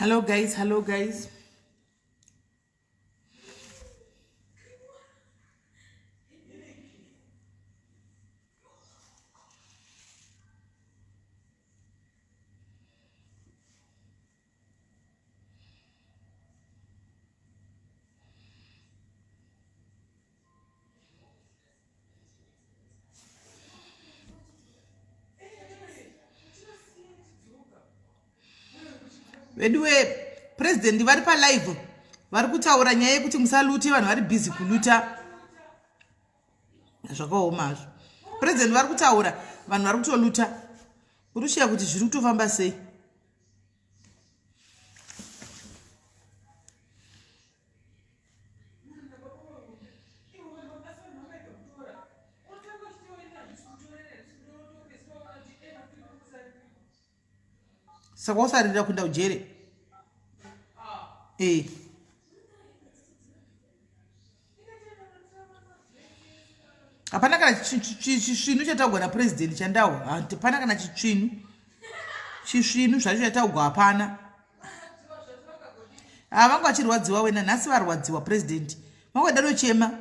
Hello guys, hello guys. Veduwe, president vari palive, vari kutaura nyaya yekuti musalute. Vanhu vari busy kuluta, zvakaoma hazvo. President vari kutaura, vanhu vari kutoluta. Uri kushiya kuti zviri kutofamba sei? Saka wasarira kuenda kujere e hapana kana chisvinu chataugwa napurezidendi chandawo. Hapana kana chitsvinu, chisvinu zvacho chataugwa hapana. Vanga vachirwadziwa wena. Nhasi varwadziwa purezidendi, vanga danochema.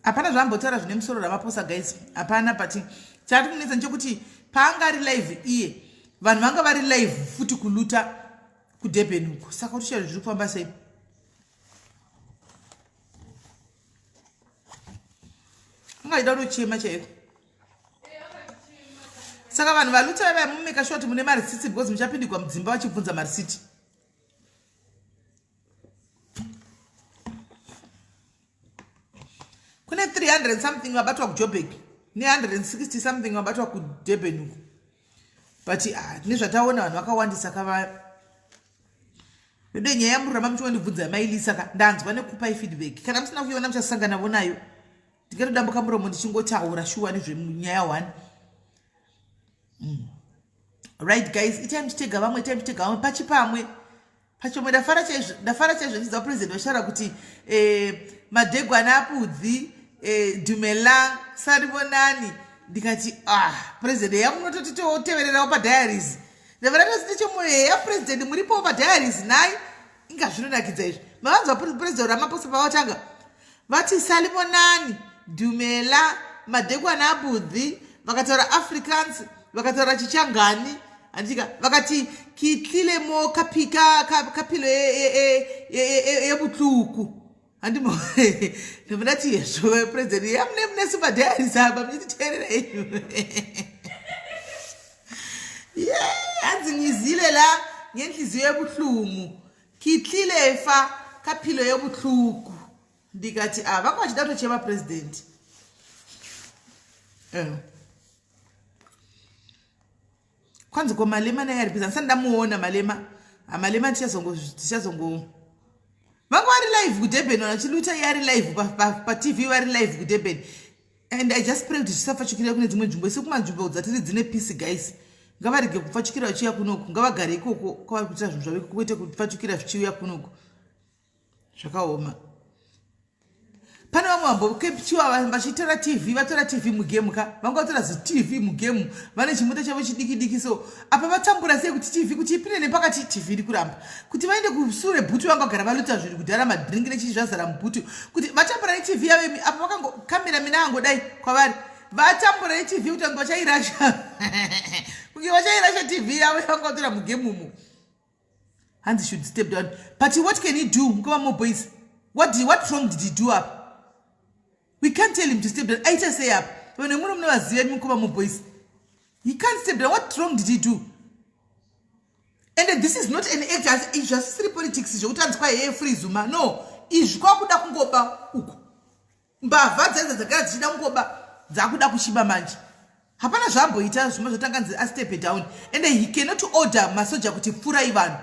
Hapana zvaambotaura zvine musoro Ramaphosa, guys, hapana. But chati kunetsa ndechekuti paanga ari live iye, vanhu vanga vari live futi kuluta kuDurban uko. Saka kuti chero zviri kufamba sei? Angaida kutochema chaiko. Saka vanhu valuta vaiva mumeka sure kuti mune marisiti, because muchapindigwa mudzimba vachibvunza marisiti. Kune 300 something vabatwa kuJoburg ne160 something vabatwa kuDurban uko, but ah, nezvataona vanhu vakawandisa kava vedu. Nyaya yamururama muchingondibvunza mailisa ka, ndanzwa nekupai feedback. Kana musina kuiona, muchasangana vonayo. Ndingatodambuka muromo ndichingotaura shuwa nezvenyaya one. Right guys, itai muchitega vamwe, itai muchitega vamwe pachipamwe pachomwe. Ndafara chaizvo, ndafara chaizvo ndichidza president vachitaura kuti madhegwana apudzi, dumela, sanibonani. Ndikati, ah, president, yamunototitotevererawo padiaries. Ndabva ndatoti nechemwoyo, heya president, muripowo padiaries nai. Inga zvinonakidza izvi. Mavanzwa president Ramaphosa pavatanga vati sanibonani, dumela, madhekwana abudhi, vakataura Afrikaans, vakataura Chichangani, handika? Vakati ke tlile mo ka pelo e botlhoko. Handimo ndobva ndati, yezvo president, yamune mune super diaries apa muchititeerera enyu. Ye hanzi ngizile la ngenhliziyo ebuhlungu, ke tlile fa ka philo yebuhlungu. Ndikati, ah, vanga vachida kutochema president. Kwanzi ko Malema naye ari busy? Handisati ndamuona Malema. Malema tichazongo vanga vari live kuDurban vachiluta. Iye ari live paTV, vari live kuDurban. And I just pray kuti zvisapfachukira kune dzimwe nzvimbo. Isi kumanzvimbo dzatiri dzine peace, guys. Ngavarege kupfachukira vachiuya kunoku, ngavagare ikoko kwavari kuitira zvinhu zvavo, kwete kupfachukira zvichiuya kunoku. Zvakaoma. Pane vamwe vambokepchiwa vachitora TV, vatora TV mugemu ka, vanga vatora ziTV mugemu, vane chimota chavo chidiki diki. So apa vatambura sei kuti TV kuti ipinde nepakati, TV iri kuramba kuti vaende kusure. Bhutu vanga vagara valuta zviri kudhara, madringi nechii zvazara mubhutu, kuti vatambura neTV yavo. Apa vakango kamera mina angodai kwavari, vatambura neTV kuti vange vachairasha, kunge vachairasha TV yavo yavanga vatora mugemumo. Hanzi should step down, but what can he do? Mukoma mo boys, what wrong did he do up? We can't tell him to step down. Aita sei apa? Vanhu vemuno munovaziva mukoma mo boys. He can't step down. What wrong did he do? And this is not an act. Izvi hazvisiri politics zvekuti anzi kwaheye free Zuma. No, izvi kwakuda kungoba uku. Mbavha dzaidza dzagara dzichida kungoba, dzakuda kuchiba manje. Hapana zvaamboita zvimwe zvotanga nzi astep down. And he cannot order masoja kuti pfurai vanhu.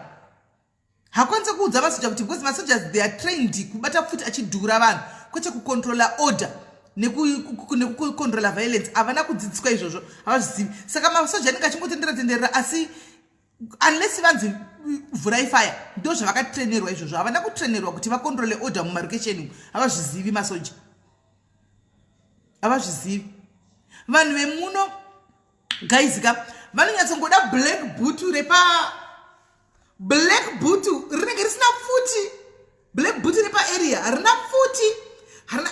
Hakwanisi kuudza masoja kuti, because masojas, they are trained kubata pfuti achidhura vanhu, kwete kucontrola order. nekucontrola violence havana kudzidziswa izvozvo havazvizivi saka masoja anenge achingotendera tenderera asi unless vanzi vhurai fire ndo zvavakatrenerwa izvozvo havana kutrenerwa kuti vacontrole order mumarokesheni havazvizivi masoja havazvizivi vanhu vemuno guys ka vanonyatsongoda black boot repa black boot rinenge risina pfuti black boot repaarea harina pfuti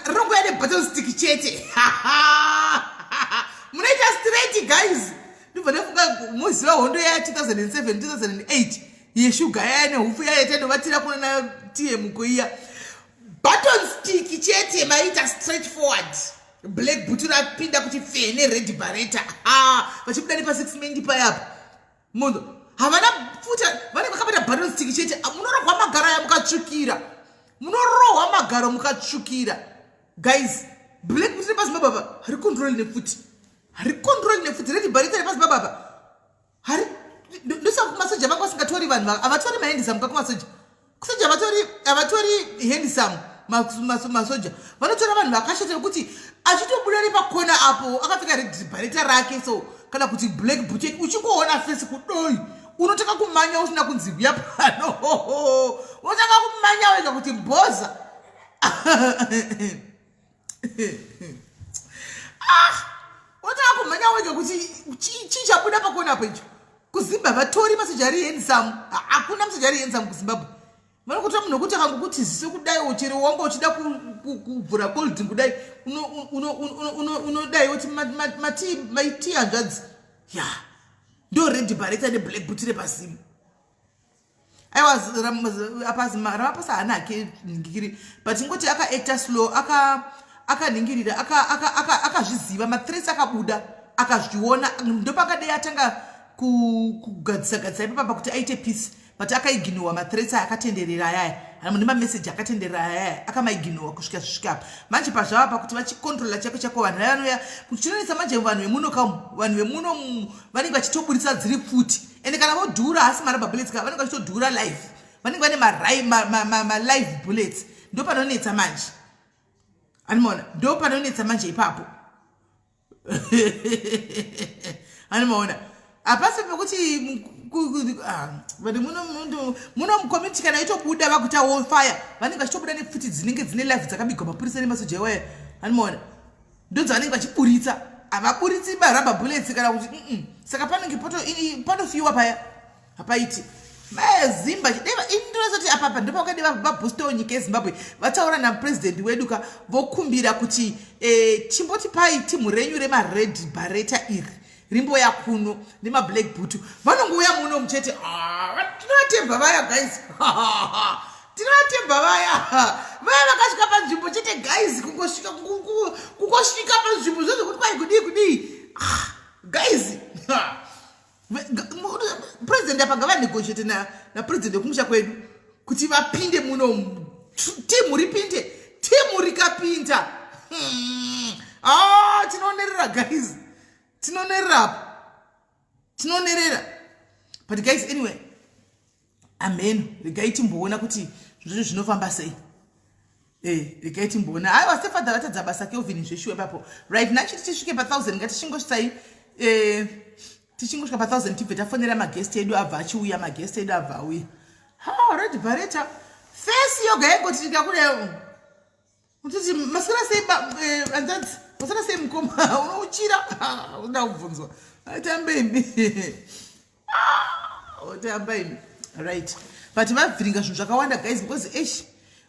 rinongoya nebattle stick chete munoita straight guys ndibva ndafunga moziva hondo ya 2007 2008 yeshuga yaya nehufu yaya tainovatira kuna tm koiya button stick chete maita straight forward black boot rapinda kuti pfee nered bareta vachibuda nepa six mendi payapa munhu havana pfuta vanenge vakabata button stick chete munorohwa magaro aya mukatsvukira munorohwa magaro mukatsvukira guys black boot repazimbabwe apa haricontrol nepfuti haricontrol nepfuti red bareta repazimbabwe apa hari ndosaka kumasoja vanga vasingatori vanhu havatori mahendisamu ka kumasoja kusoja havatori havatori hendisamu masoja vanotora vanhu vakashata vekuti achitobuda nepakona apo akapfeka red rake so kana kuti black boot uchingoona fesi kudoi unotanga kumanya usina kunzi huya pano unotanga kumanya wega kuti bhoza ah unotanga kumhanya wega kuti chii chabuda pakona apo icho kuzimbabwe vatori masoja ari handsome hakuna masoja ari handsome kuzimbabwe vanokutora munhu wekuti akangokuti ziso kudai chero wanga uchida kuvhura cold kudai unodai woti matii hanzvadzi ya ndo red bareta neblack boot repazimu aiwa apa ramaphosa haana hake nhingikiri but ingoti akaacta slow akanhingirira akazviziva mathreats akabuda akazviona ndopakadei atanga kugadzisa gadzisa ipapa pakuti aite peace but akaiginowa mathreats aya akatenderera ayaya nemameseji akatenderera ayaya akamaiginowa kusvika zvisvika apa manje pazvava pakuti vachikontrola chako chako vanhu vaya vanouya chinonetsa manje vanhu vemuno kamu vanhu vemuno vanenge vachitoburitsa dziri pfuti ende kana vodhura haasi marubber bullets ka vanenge vachitodhura live vanenge vane malive bullets ndo panonetsa manje animaona ndo panonetsa manje ipapo animaona hapasi pekuti ah, vanhu muno mucommunity kana itobuda vakuita wofire vanenge vachitobuda nepfuti dzinenge dzine live dzakabigwa mapurisa nemasoja iwaya animaona ndodzavanenge vachiburitsa havaburitsi marubber bullets kana kuti mm saka panenge panofiwa paya hapaiti mazimba chideva indinozoti apapa ndopakadi vabhustawo nyika yezimbabwe vataura napurezidendi wedu ka vokumbira kuti e, chimboti pai timhu renyu remared bareta iri rimboya kuno nemablack boot vanongouya muno muchete ah, tinovatemba vaya guys tinovatemba vaya vaya vakasvika panzvimbo chete guys kungosvika kungosvika panzvimbo zvezvekuti kwai kudii kudii ah, guys president apa ngavanegotiate napresident wekumusha kwedu kuti vapinde muno timu ripinde timu rikapinda hmm. ah, tinonerera guys tinonerera apo tinonerera but guys anyway ameno regai timboona kuti zvinhu zvinofamba sei eh, regai timboona aiwa stepfather vatadza basa kelvin zveshuwa ipapo right nachiti tisvike pathousand ngatichingosvitsai eh, tichingosvika pathousand tibve tafonera magest edu abva achiuya magest edu abva auya ha red bareta fesi yoga yaingoti tikakudayo Mutiti maswera sei eh, hanzvadzi maswera sei mukoma unouchira unoda kubvunzwa aitamba imi ah, otamba imi right but vavhiringa zvinhu zvakawanda guys because esh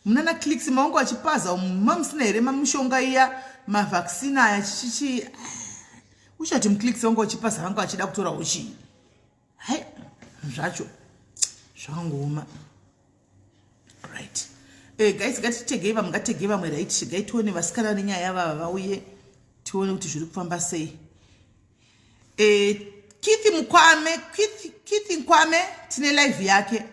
munana clicks maungu achipaza mamusina here mamishonga iya mavaccine aya chichichi uchati muclicks vanga vachipaza vanga vachida kutorawo chii hai zvacho zvakangooma right eh, guys ngatitegei vamwe ngatitegei vamwe right gai tione vasikana nenyaya vava vauye tione kuti zviri kufamba sei eh, keith mukwame keith, keith nkwame tine live yake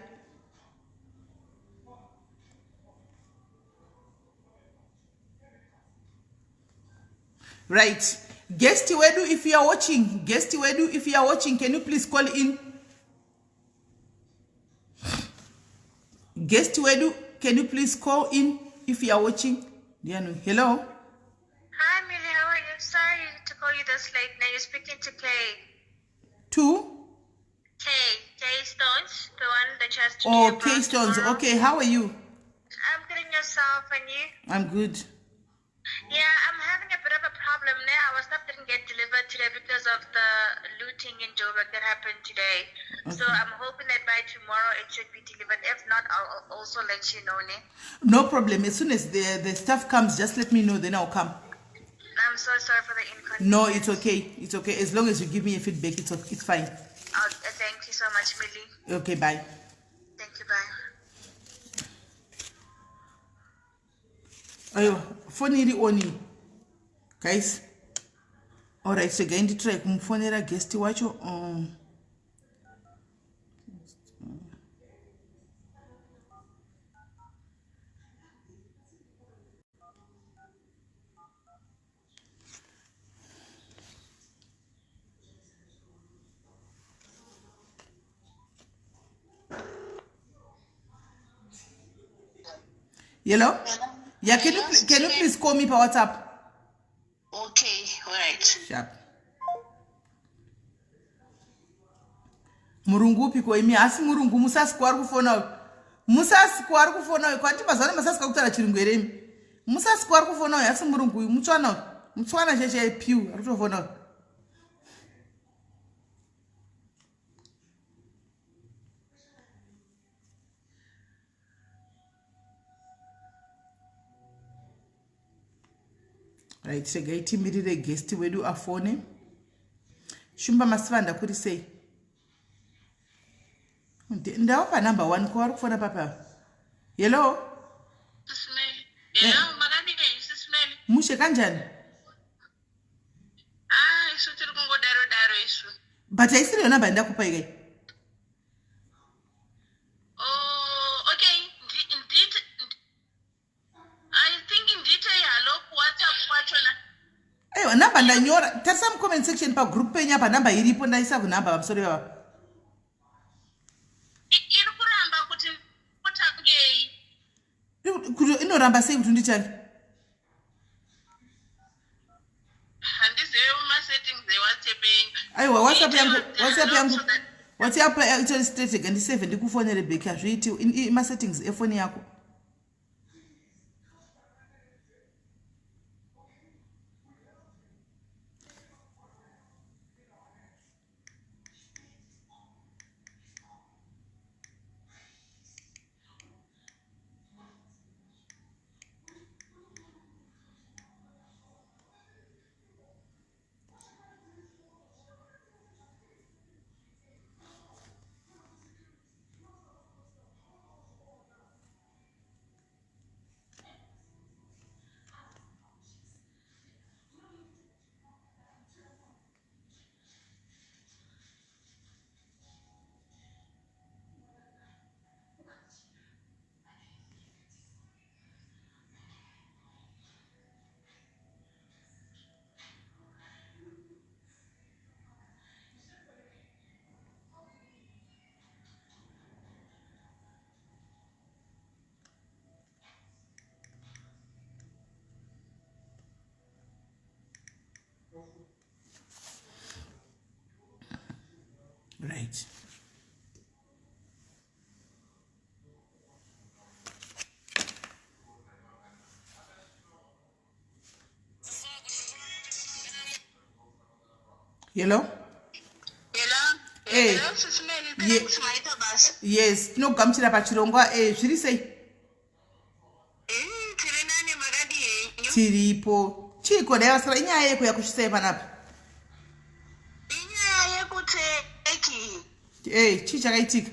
right guest wedu if you are watching guest wedu if you are watching can you please call in guest wedu can you please call in if you are watching ndiani hello Hi, you're speaking to Kay. To? Kay, Kay Stones, the one that has to Oh, Kay Stones. Okay, how are you? I'm good and yourself, and you? I'm good. Yeah, I'm having a bit of a problem now. Our stuff didn't get delivered today because of the looting in Joburg that happened today. Okay. So I'm hoping that by tomorrow it should be delivered. If not, I'll also let you know. Ne? No problem. As soon as the, the stuff comes, just let me know, then I'll come. I'm so sorry for the inconvenience. No, it's okay. It's okay. As long as you give me a feedback, it's, it's fine. Uh, thank you so much, Millie. Okay, bye. Thank you, bye. Aiwa, foni iri oni. Guys. Alright, regai nditry kumufonera guest wacho. Um, Hello? Yeah, can you can you please call me pa WhatsApp? Okay, all right. Sharp. Murungu upi ko imi asi murungu musasiko ari kufona uyu. Musasiko ari kufona uyu kwati mazuva ano masasiko akutaura chirungu here imi. Musasiko ari kufona uyu asi murungu uyu mutswana uyu. Mutswana cheche piu ari kutofona uyu. Right, regai timirire guest wedu afone. Shumba Masivanda kuri sei? Ndawapa number one ko vari kufona papa. Hello? Hello, eh. makadii Sis Melly? Mushe kanjani? Ah, isu tiri kungodaro daro isu. But haisiriyo number yandakupa ikai. Oh, okay. Ndite I think ndite hello kuWhatsApp kwachona. Aiwa number ndanyora. Tarisa mucomment section pagroup penyu apa number iripo ndaisa kunumber pamusoro ipapa. Iri kuramba kuti kutangei. Kuti inoramba sei kuti unditange? Handizive masettings eWhatsApp enyu. Aiwa WhatsApp yangu, WhatsApp yangu. WhatsApp itori straight rega ndisave ndikufonere back hazviiti masettings efoni yako. Right. Hello? Hello? Hey. Hello, Sis Melly. Ye- Thanks, maita basa. Yes, tinokugamuchira pachirongwa eh zviri sei? Eh, tiri nani makadii henyu? Tiripo. Chiiko dai vasara inyaya yeko yakusvisai panapa? Inyaya yekuteki. Eh, chii chakaitika?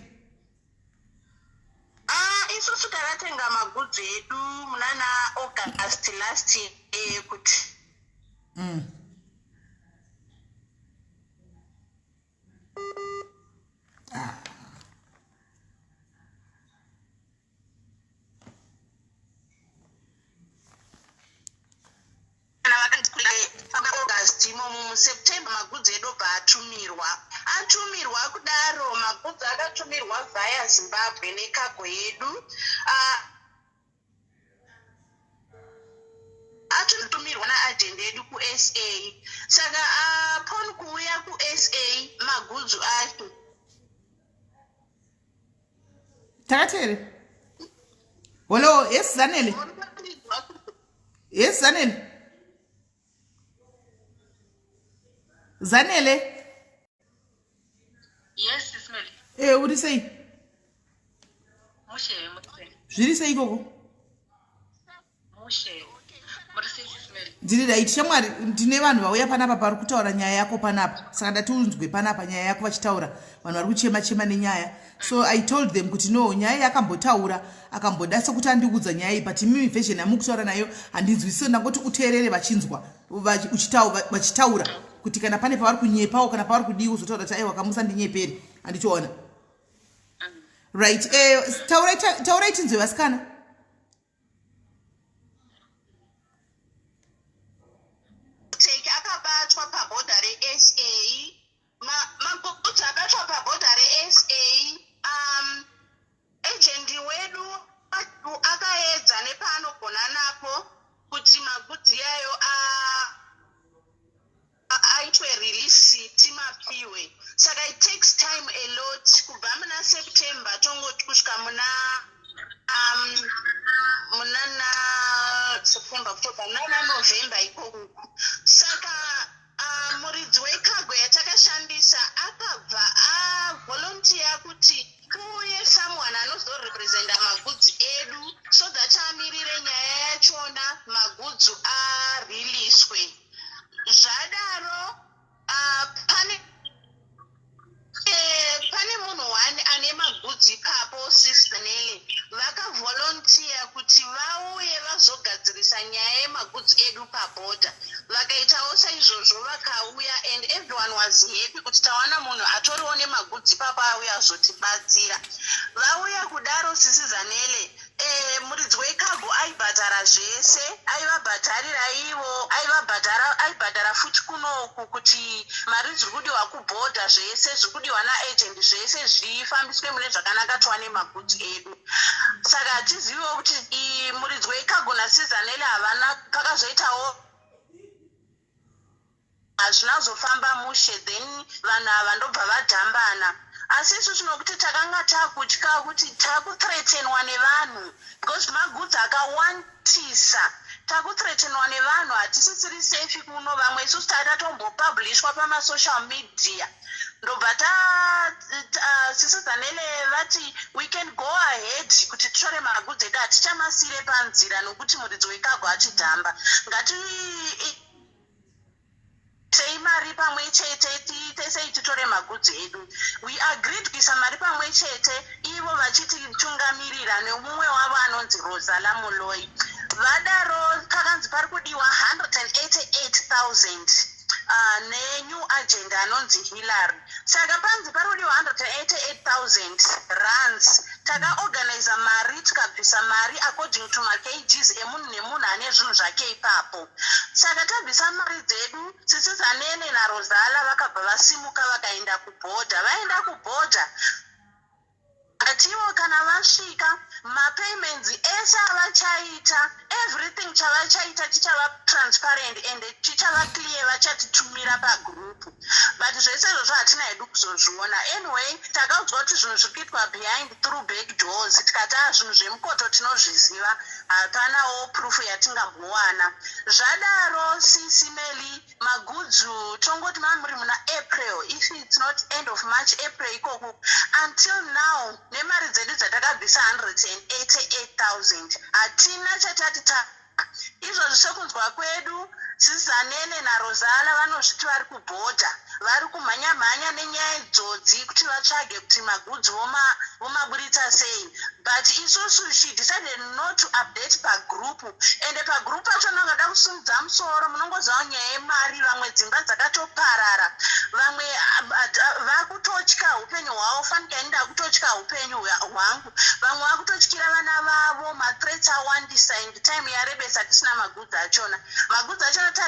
Ah, isusu takatenga magudzi edu munana August last year kuti Kana vakanzi August imomo muSeptember magudzi edu obva atumirwa. Atumirwa kudaro magudzi akatumirwa via Zimbabwe nekago yedu. Uh, atumirwa naAdis maagent edu kuSA. Saka upon kuuya kuSA magudzu acho. Takati here? Hello, yes Zanele. Yes Zanele. Zanele. Yes, Ismail. Eh, uri sei? Mushe, mushe. Zviri sei ikoko? Mushe. Muri sei, Ismail? Ndiri right shamwari, ndine vanhu vauya panapa vari kutaura nyaya yako panapa. Saka ndati unzwe panapa nyaya yako vachitaura. Vanhu vari kuchema chema nenyaya. So I told them kuti no, nyaya yakambotaura akamboda sekuti andiudza nyaya iyi but imimi version yamukutaura nayo handinzwisise ndangoti uteerere vachinzwa vachitaura kuti kana pane pavari kunyepawo kana pavari kudii uzotaura kuti aiwa kamusandinyeperi handitoona. Right, eh, taurai tinzwe vasikana. Take akabatwa pabhodha reSA, magudzi abatwa pabhodha reSA. Agent wedu akaedza nepaanogona napo kuti magudzi yayo aitwe release timapiwe. Saka it takes time a lot kubva muna September tongoti kusvika muna muna na September, October, nana November ikokuku. Saka muridzi wecargo yatakashandisa akabva avolunteer kuti kuuye someone anozorepresenta magudzi edu so that amirire nyaya yachona magudzu ariliswe. Zvadaro pane munhu one ane magudzi ipapo, Sister Nelly, vakavolunteer kuti vauye vazogadzirisa nyaya yemagudzi edu pabhodha. Vakaitawo saizvozvo, vakauya and everyone was happy kuti tawana munhu atoriwo nemagudzi ipapo auya azotibatsira. Vauya kudaro, Sisi Zanele, muridzi wecargo aibhadhara zvese, aivabhadharira ivo, aivabhadhara, aibhadhara futi kunoku kuti mari dziri kudiwa kubhodha, zvese zviri kudiwa naagent, zvese zvifambiswe mune zvakanaka tiwane magudzi edu. Saka hatiziviwo kuti muridzi wecargo naSizanele havana pakazoitawo hazvina kuzofamba mushe, then vanhu ava ndobva vadhambana. Asi isusu nokuti takanga takutya kuti takuthreatenwa nevanhu because magudzi akawandisa, takuthreatenwa nevanhu, hatisisiri safe kuno. Vamwe isusu taida tombopublishwa pamasocial media. Ndobva Sisizanele vati we can go ahead kuti titore magudzi edu, hatichamasire panzira nokuti muridzi wecargo atidhamba. Ngati sei mari pamwe chete tiite sei titore magudzi edu. We agreed kuisa mari pamwe chete, ivo vachititungamirira nemumwe wavo anonzi Rosala Moloi. Vadaro pakanzi pari kudiwa 188,000 nenew agent anonzi Hillary. Saka panzi pari kudiwa 188,000 rands, takaorganiza mari, tikabvisa mari according to makgs emunhu nemunhu ane zvinhu zvake ipapo. Saka tabvisa mari dzedu, Sisizanene naRosala vakabva vasimuka vakaenda kubhodha. Vaenda kubhodha, atiwo kana vasvika mapayments ese avachaita, everything chavachaita chichava transparent and chichava clear, vachatitumira pagroup. But zvese izvozvo hatina hedu kuzozviona. Anyway, takaudzwa kuti zvinhu zviri kuitwa behind through back doors. Tikati a zvinhu zvemukoto tinozviziva, hapanawo proof yatingambowana. Zvadaro, Sisi Meli, magudzu tongoti mamuri muna April, if it's not end of March, April ikoku, until now nemari dzedu dzatakabvisa 188,000 hatina chatati ta izvozvi. Sekunzwa kwedu, Sizanene naRosala vanozviti vari kubhodha, vari kumhanya-mhanya nenyaya idzodzi kuti vatsvage kuti magudzi vomaburitsa sei. But isusu she decided not to update pagroup, ende pagroup pachona ungada kusumudza musoro munongoziva nyaya yemari. Vamwe dzimba dzakatoparara, vamwe vakutotya upenyu hwavo. Fanika ini ndakutotya upenyu hwangu, vamwe vakutotyira vana vavo. Mathreats awandisa and time yarebesa tisina magudzi achona. Magudzi achona kuti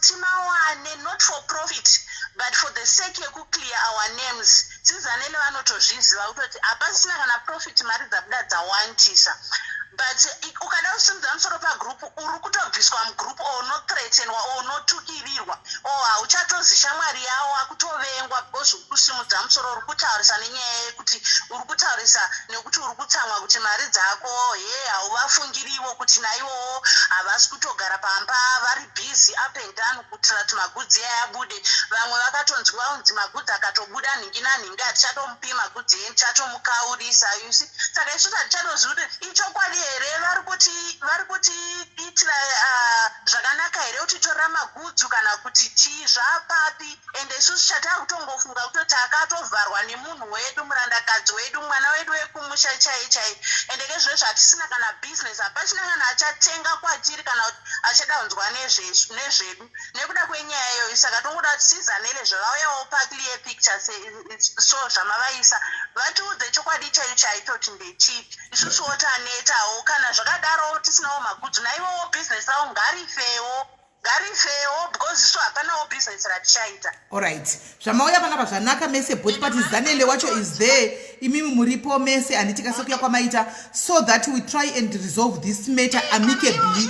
timawane not for profit but for the sake yekuclear our names. Sis Zanele vanotozviziva kutoti hapasisina kana profit, mari dzabuda dzawandisa, but ukada kusimudza musoro pagroup, uri kutobviswa mugroup or unothreatenwa or unotukirirwa or hauchatozi shamwari yawo, akutovengwa because uri kusimudza musoro, uri kutaurisa nenyaya yekuti uri kutaurisa nekuti uri kutsamwa kuti mari dzako he hauvafungiriwo kuti naivowo havasi kutogara pamba, vari busy up and down kuitira kuti magoods ayabude. Vamwe vakatonzwa kunzi magoods akatobuda nhingi nanhingi, hatichatomupi magoods enyu, tichatomukaurisa, you see? Saka isusu hatichatozivi kuti ichokwadi here, vari kutiitira zvakanaka here kutitorera magoods kana kuti chii, zvapapi? Ende isusu chataa kutongofunga kutoti akatovharwa nemunhu wedu, murandakadzi wedu, mwana wedu wekumusha chai chai. Ende kezvezvo hatisina kana business, hapachina kana achatenga kwatiri kana kuti achada kunzwa nezvedu nekuda kwenyaya iyoyo. Saka tongoda kuti Sis Zanele zvavauyawo paclear picture, so zvamavaisa vatiudze chokwadi chaicho chaicho kuti ndechipi. Isusuwo tanetawo kana zvakadaro, tisinawo magoods, naivowo business ravo ngarifewo, ngarifewo, because isu hapanawo business ratichaita. Alright, zvamauya panapa zvanaka mese, both parties. Zanele wacho is there, imimi muripo mese, handiti? Kasekuya kwamaita so that we try and resolve this matter amicably.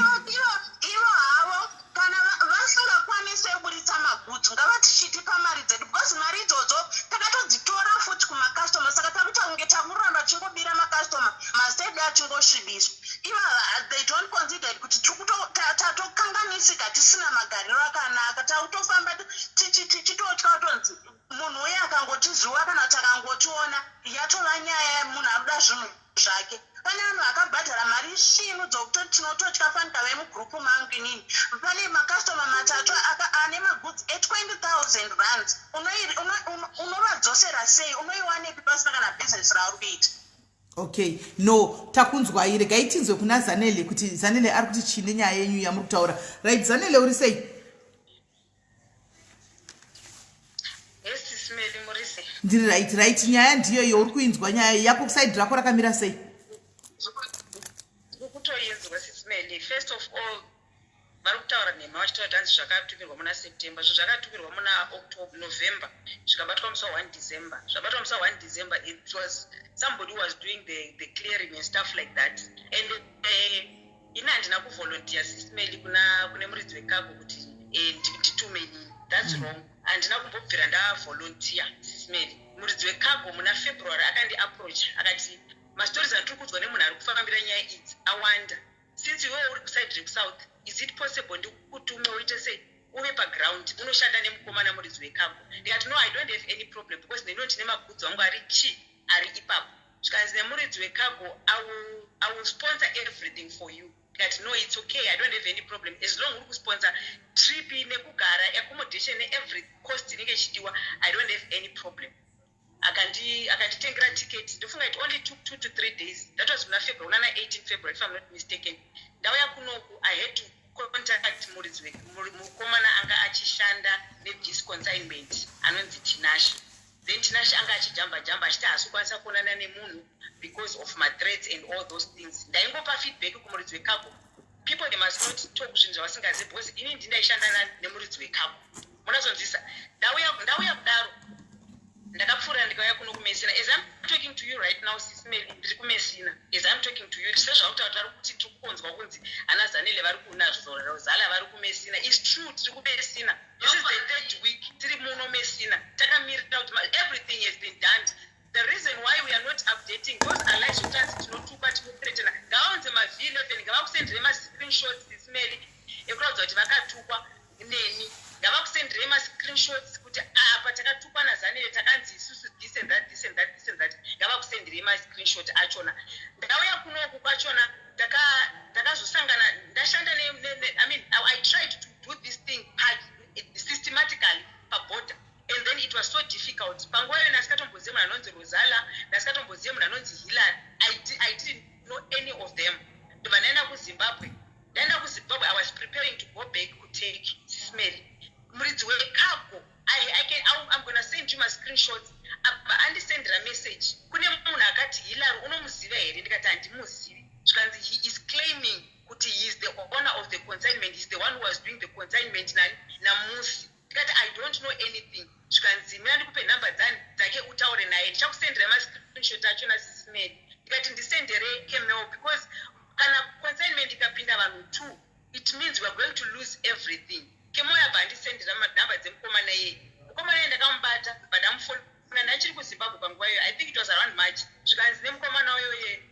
Ivo havo kana vasingakwanise kuburitsa magoods, ngavatichitipa mari dzedu, because mari idzodzo takatodzitora futi kumacustomer. Saka takuita kunge takuramba tichingobira macustomer, mazita edu achingosvibiswa. Ivava they don't consider kuti tatokanganisika, tisina magariro akanaka, takutofamba tichitotya kutonzi munhu uye akangotiziva kana kuti akangotiona, yatova nyaya, munhu anoda zvinhu zvake. Pane vanhu vakabhadhara mari svinu dzokutoti tinototya. Fanika vemugroup mangu inini, pane macustomer matatu ane magoods e20 000 rands. Unovadzosera sei? Unoiwanepi pasina kana bhizinesi rauri kuita? Okay, no, takunzwai. Regai tinzwe kuna Zanele kuti Zanele ari kuti chii nenyaya yenyu yamuri kutaura. Right, Zanele, uri sei? Yes, Sis Melly, muri sei? Ndiri right. Right, nyaya ndiyo iyo, uri kuinzwa nyaya yako. Kuside rako rakamira sei? Ndiri kutoinzwa, Sis Melly. First of all, vari kutaura nhema vachitaura kuti hanzi zvakatumirwa muna September. Zvo zvakatumirwa muna October, November, zvikabatwa musi wa1 December. Zvabatwa musi wa1 December, it was somebody who was doing the clearing and stuff like that. And ini handina kuvolunteer, Sis Melly, kuna kune muridzi wecargo kuti nditume inini. That's wrong. Handina kumbobvira ndavolunteer, Sis Melly. Muridzi wecargo muna February akandiapproach akati mastories andiri kunzwa nemunhu ari kufambira nyaya idzi awanda. Since iwewe uri kuside rekusouth, is it possible ndikutume uite sei, uve paground, unoshanda nemukomana muridzi wecargo? Ndikati, "No, I don't have any problem, because ndino ndine magoods angu ari chi ari ipapo." Zvikanzi nemuridzi wecargo, I will sponsor everything for you." Ndikati, "No, it's okay, I don't have any problem. As long uri kusponsor trip nekugara, accommodation, neevery cost inenge ichidiwa, I don't have any problem." Akanditengera ticket. Ndofunga it only took 2 to 3 days. That was muna February, unana 18 February, if I'm not mistaken. Ndauya kunoku, I had to contact muridzi mukomana anga achishanda nethis consignment anonzi Tinashe. Then Tinashe anga achijamba jamba achiti haasi kukwanisa kuonana nemunhu because of mathreats and all those things. Ndaingopa feedback kumuridzi wecargo. People, they must not talk zvinhu zvavasingazivi, because ini ndindaishanda nemuridzi wecargo, munazonzwisa. Ndauya kudaro, ndakapfuura ndikauya kuno kuMessina. As I'm talking to you right now, Sis Melly, ndiri kuMessina as I'm talking to you. Sezvautaura vari kuti tiri kukonzwa kunzi ana Zanele vari kunazozala, vari kuMessina. Is true, tiri kuMessina. This is the third week tiri muno Messina, takamirira kuti everything has been done. The reason why we are not updating those are lies zvokutanzi tinotuka, tinothreatena. Ngavaunze maV11, ngavakusendere mascreenshots, Sis Melly, ekuratidza kuti vakatukwa neni. Ngavakusendere mascreenshots kuti apa takatukwa naZanele, takanzi isusu this and that, this and that, this and that. Ngavakusenderei mascreenshot achona. Ndauya kunoku kwachona, ndakazosangana, ndashanda I mean, I tried to do this thing systematically paborder, and then it was so difficult. Panguva iyo ndasikatombozive munhu anonzi Rosala, ndasikatombozive munhu anonzi Hillary. I didn't know any of them. Ndobva ndaenda kuZimbabwe. Ndaenda kuZimbabwe, I was preparing to go back kuTurkey. Sis Melly, muridzi wecargo, I'm gonna send you mascreenshots, abva andisendera message kune munhu akati, "Hillary unomuziva here?" Ndikati, "Handimuzivi." Zvikanzi he is claiming kuti he is the owner of the consignment, he is the one who was doing the consignment namusi. Ndikati, "I don't know anything." Zvikanzi, "Mina ndikupe nhamba dzani dzake utaure naye." Sis Melly, ndikati ndisendere Kemel, because kana consignment ikapinda vanhu two, it means we are going to lose everything. Kemel yabva andisendera nhamba dzemukomana iyeye. Mukomana iye ndakamubata, bva ndamufonera ndachiri kuZimbabwe panguva iyoyo. I think it was around March. Zvikanzi nemukomana uyoye,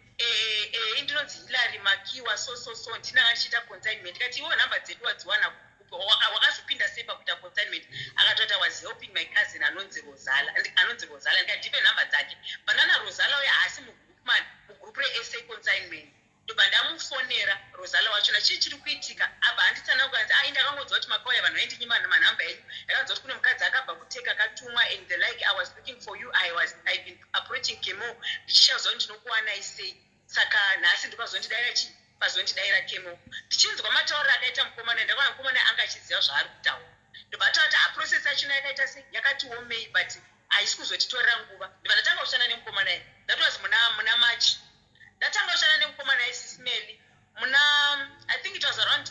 "Ndinonzi Hillary Makiwa, so so so, ndinanga ndichiita consignment." Ndikati, "Iwo nhamba dzedu wadziwana kupi? Wakazopinda sei pakuita consignment?" Akatoti, "I was helping my cousin anonzi Rosala." Anonzi Rosala. Ndikati, "Ndipe nhamba dzake." Banana Rosala uyo haasi mugroup man, mugroup reSA Consignment. Ndobva ndamufonera Rosala wachona, "Chii chiri kuitika apa?" Handitsana kukanzi, "Ai, ndakangonzwa kuti makauya vanhu vaindinyima manhamba enyu. Ndakanzwa kuti kune mukadzi akabva kuteka akatumwa and the like. I was looking for you. I've been approaching Kemo ndichichaziva kuti ndinokuwanai sei. Saka nhasi ndopazondidayira chi pazondidayira Kemo." Ndichinzwa matauriro akaita mukomana, ndakaona mukomana anga achiziva zvaari kutaura. Ndobva taura kuti process yachona yakaita sei, yakati omei, but haisi kuzotitorera nguva. Ndobva ndatanga kushanda nemukomana iye. That was muna March. Ndatanga kushanda nemukomana Sis Melly muna, I think it was around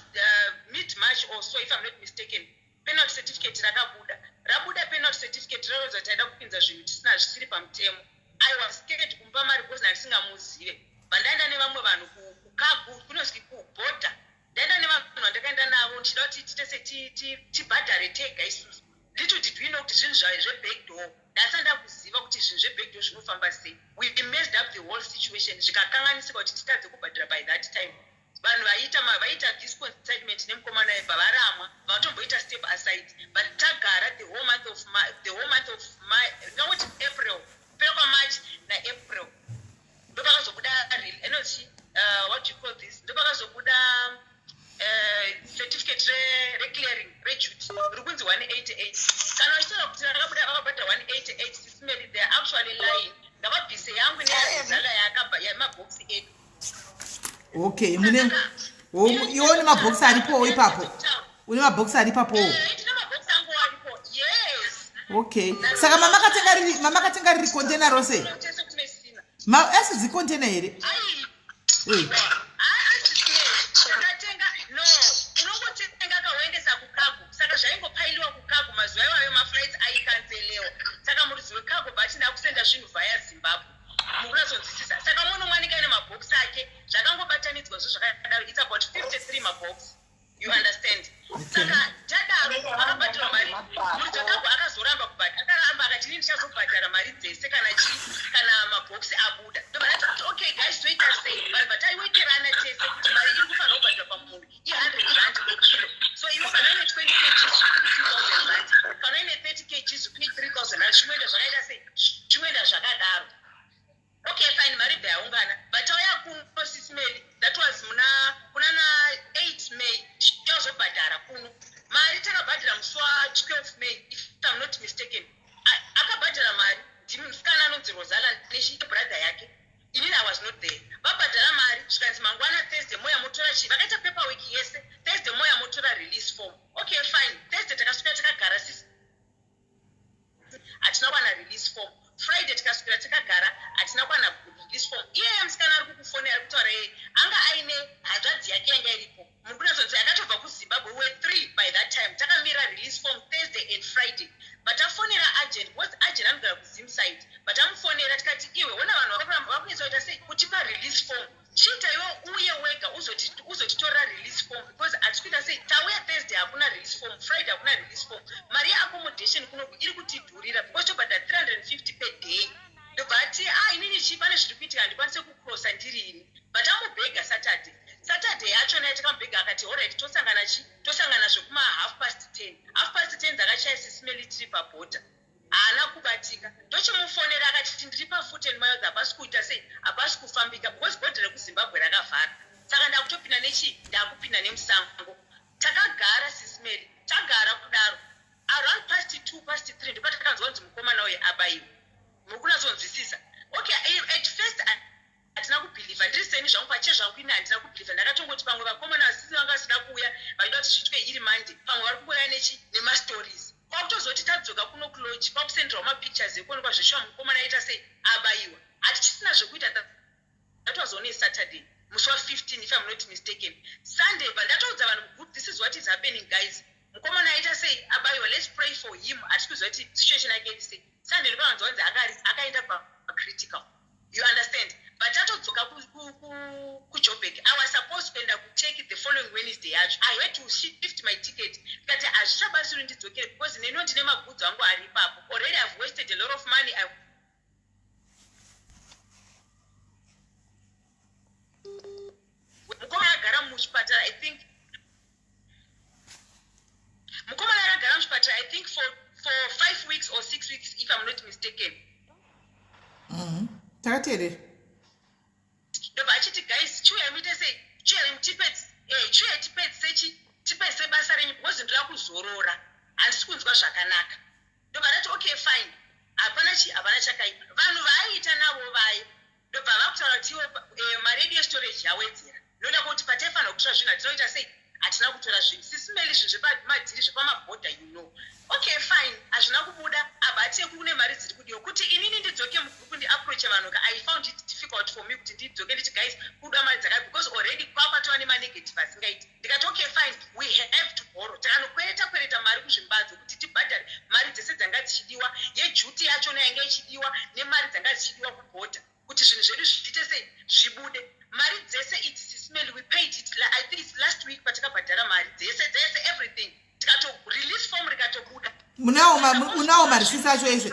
mid March or so, if I'm not mistaken. Penalty certificate rakabuda. Rabuda penalty certificate, rarodza kuti taida kupinza zvinhu tisina, zvisiri pamutemo. I was scared kumupa mari because ndandisingamuzive. Vandaenda nevamwe vanhu kucargo, kunozwi kubhodha. Ndaenda nevanhu vandakaenda navo ndichida kuti titese tibhadhare tega isusu. Little did we know kuti zvinhu zvebackdoor. Ndasati ndakuziva kuti zvinhu zvebackdoor zvinofamba sei. We messed up the whole situation, zvikakanganisika kuti titadze kubhadhara. By that time vanhu vaita this consignment nemukomana webva varamwa, vatomboita step aside. But tagara the whole month of, ndingangoti April, kupera kwaMarch naApril, ndopakazobuda inoti, what do you call this, ndopakazobuda certificate reclearing reduty riri kunzi 188. Kana vachitaura kuti rakabuda vakabhadhara 188, Sis Melly, they are actually lying. Ngavabvise yangu neyazala yakabva yemabhokisi edu. Okay, mune iwo nemabhokisi aripowo ipapo? Une mabhokisi ari ipapowo? Ndine mabhokisi angu aripo, yes. Okay, saka mamakatenga riri container rose? Tese kuMessina. Asi dzicontainer here? Ai. Eh. Takatenga, no, unongotenga kawoendesa kucargo. Saka zvaingopailiwa kucargo. Mazuva iwayo maflights aikanselewa, saka muridzi wecargo bati, "Ndakusenda zvinhu via Zimbabwe." Mukunazonzwisisa? Saka mumwe nomwe anenge aine mabhokisi ake, zvakangobatanidzwa zvo zvakadaro. It's about 53 mabhokisi, you understand? Saka tadaro akabhadhirwa mari. Muridzi wecargo akazoramba kubhadhara, akaramba akati, "Inini ndichazobhadhara mari dzese kana chi kana mabhokisi abuda." Ndobva ndati kuti, "Okay guys, toita sei?" Vanhu vataiwekerana tese kuti mari iri kufanira kubhadharwa pamunhu i100 rand per kilo. So iwe kana uine 20 kgs, R2000, kana uine 30 kgs, kune R3000. Zvinoenda zvakaita sei? Zvinoenda zvakadaro. Okay, fine, mari bva yaungana. But tauya kuno, Sis Melly, that was muna kuna na 8 May. Tichazobhadhara kuno mari, takabhadhara musi wa12 May, if I'm not mistaken. Akabhadhara mari ndimusikana anonzi Rosala nechibrother yake. Inini I was not there. Vabhadhara mari, zvikanzi mangwana Thursday moya motora chii. Vakaita paperwork yese. Thursday moya motora release form. Okay, fine. Thursday takasvika, takagara, sisi, hatina kuwana release form. Friday tikasvikira, takagara, hatina kuwana release form. Iyeye musikana ari kukufonera, ari kutaura yeye anga aine hanzvadzi yake yanga iripo. Muri kunatsonzi akatobva kuZimbabwe. We three by that time takamira release form Thursday and Friday. But tafonera agent, because agent anogara kuZimside. But amufonera tikati, "Iwe, ona vanhu vakunetsa kuita sei kutipa release form. Chiita iwe uye wega uzotitorera release form, because hatisi kuita sei. Tauya Thursday, hakuna release form. Friday hakuna release form. Mari yeaccommodation kunoku iri kutidhurira because tobhadhara 350 per day." Ndobva ati, "A, inini chii, pane zviri kuitika, handikwanise kucrossa ndiri ini." But amubhega Saturday. Saturday yachona yatakamubhega, akati, "Alright, tosangana chi tosangana zvekuma 10:30." 10:30 dzakachaya, Sis Melly, tiri pabhodha, haana kubatika. Ndochimufonera, akati, "Ndiri pafoot and mouth, hapasi kuita sei, hapasi kufambika because bhodha rekuZimbabwe rakavhara. Saka ndakutopinda nechi ndakupinda nemusango." Takagara, Sis Melly, tagara kudaro, around past 2, past 3, ndopatakanzwa kunzi mukomana uyu abayiwa. Muri kunatsonzwisisa? Okay, at first hatina kubhilivha. Ndiri seni zvangu, pache zvangu ini handina kubhilivha. Ndakatongoti pamwe vakomana vasisi vanga vasida kuuya, vaida kuti zviitwe iri Monday, pamwe vari kungoya nechi nemastories. Kwakutozoti tadzoka kuno kulodge, kwakusenderwa mapictures ekuonekwa zveshuwa mukomana aita sei, abayiwa. Hatichisina zvekuita. That was on a Saturday, musi wa15, if I'm not mistaken. Sunday bva ndatoudza vanhu mugroup, "This is what is happening, guys. Mukomana aita sei, abayiwa. Let's pray for him. Hatisi kuziva kuti situation yake iri sei." Sunday ndopakaanzwa kunzi akaenda pacritical, you understand? I was supposed kuenda kuTurkey the following Wednesday yacho. I had to shift my ticket. Ndikati hazvichabatsiri ndidzokere because neniwo ndine magoods angu ari ipapo. Already I've wasted a lot of money. I Mukomana agara muchipatara, I think mukomana akagara muchipatara, I think for 5 weeks or 6 weeks, if I'm not mistaken. Takateerera. Ndobva achiti, "Guys, chiuyai muite sei, chiuyai chiuyai tipedzise chi tipedzise basa renyu because ndoda kuzorora, handisi kunzwa zvakanaka." Ndobva ndati, "Okay, fine, hapana chi hapana chakaipa." Vanhu vaaiita navo vaye ndobva vakutaura kuti iwo mari yedu yestorage yawedzera noda kuti pataifanira kutora zvinhu hatinoita sei, hatina kutora zvinhu. Sis Melly, zvinhu zvepamadhiri zvepamabhodha. Okay, fine, hazvina kubuda. Abva atiye kune mari dziri kudiwa kuti inini ndidzoke mugroup ndiapproache vanhu ka. I found it difficult for me kuti ndidzoke nditi, "Guys, kuda mari dzakati," because already kwakwatova nemanegative asingaiti. Ndikati, "Okay, fine, we have to borrow." Takanokwereta kwereta mari kuzvimbadzo kuti tibhadhare mari dzese dzanga dzichidiwa, yeduty yachona yanga ichidiwa nemari dzanga dzichidiwa kubhodha kuti zvinhu zvedu zviite sei, zvibude. Mari dzese idzi, Sis Melly, we paid it I think it's last week patakabhadhara mari dzese dzese, everything, tikato release form rikatobuda. Unawo marisisi acho ese?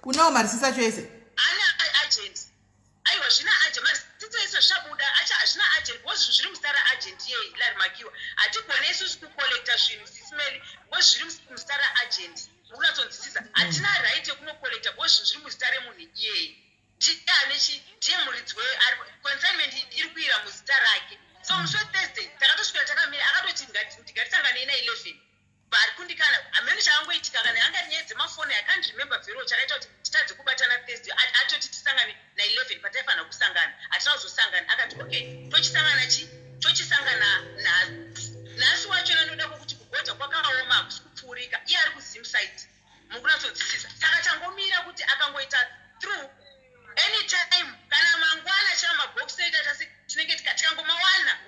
Unawo marisisi acho ese? Ana agent. Aiwa, zvina agent. Marisisi ese zvichabuda acha, hazvina agent because zvinhu zviri muzita raagent yeHillary Makiwa. Hatigone isusu kucollecta zvinhu, Sis Melly, because zviri muzita raagent. Mukunatsonzwisisa? Hatina right yekunocollecta because zvinhu zviri muzita remunhu iyeye. Ndiye ane chi ndiye muridzi consignment iri kuira muzita rake. So musi weThursday takatosvika takamira, akatoti ngatisanganei na11 vari kundikana. Hameno chakangoitika, kana anga nyaya dzemafoni, I can't remember very well chakaita kuti titadze kubatana Thursday. Atoti tisangane na11 pataifanira kusangana, hatina kuzosangana. Akati, "Okay, tochisangana chi tochisangana nhasi." Nhasi wachona ndoda kwokuti kubhodha kwakaoma, hakusi kupfuurika. Iye ari kuZimside, mukunatsodzisisa? Saka tangomira kuti akangoita through anytime, kana mangwana chava mabhokisi noita tasi tinenge tikangomawana.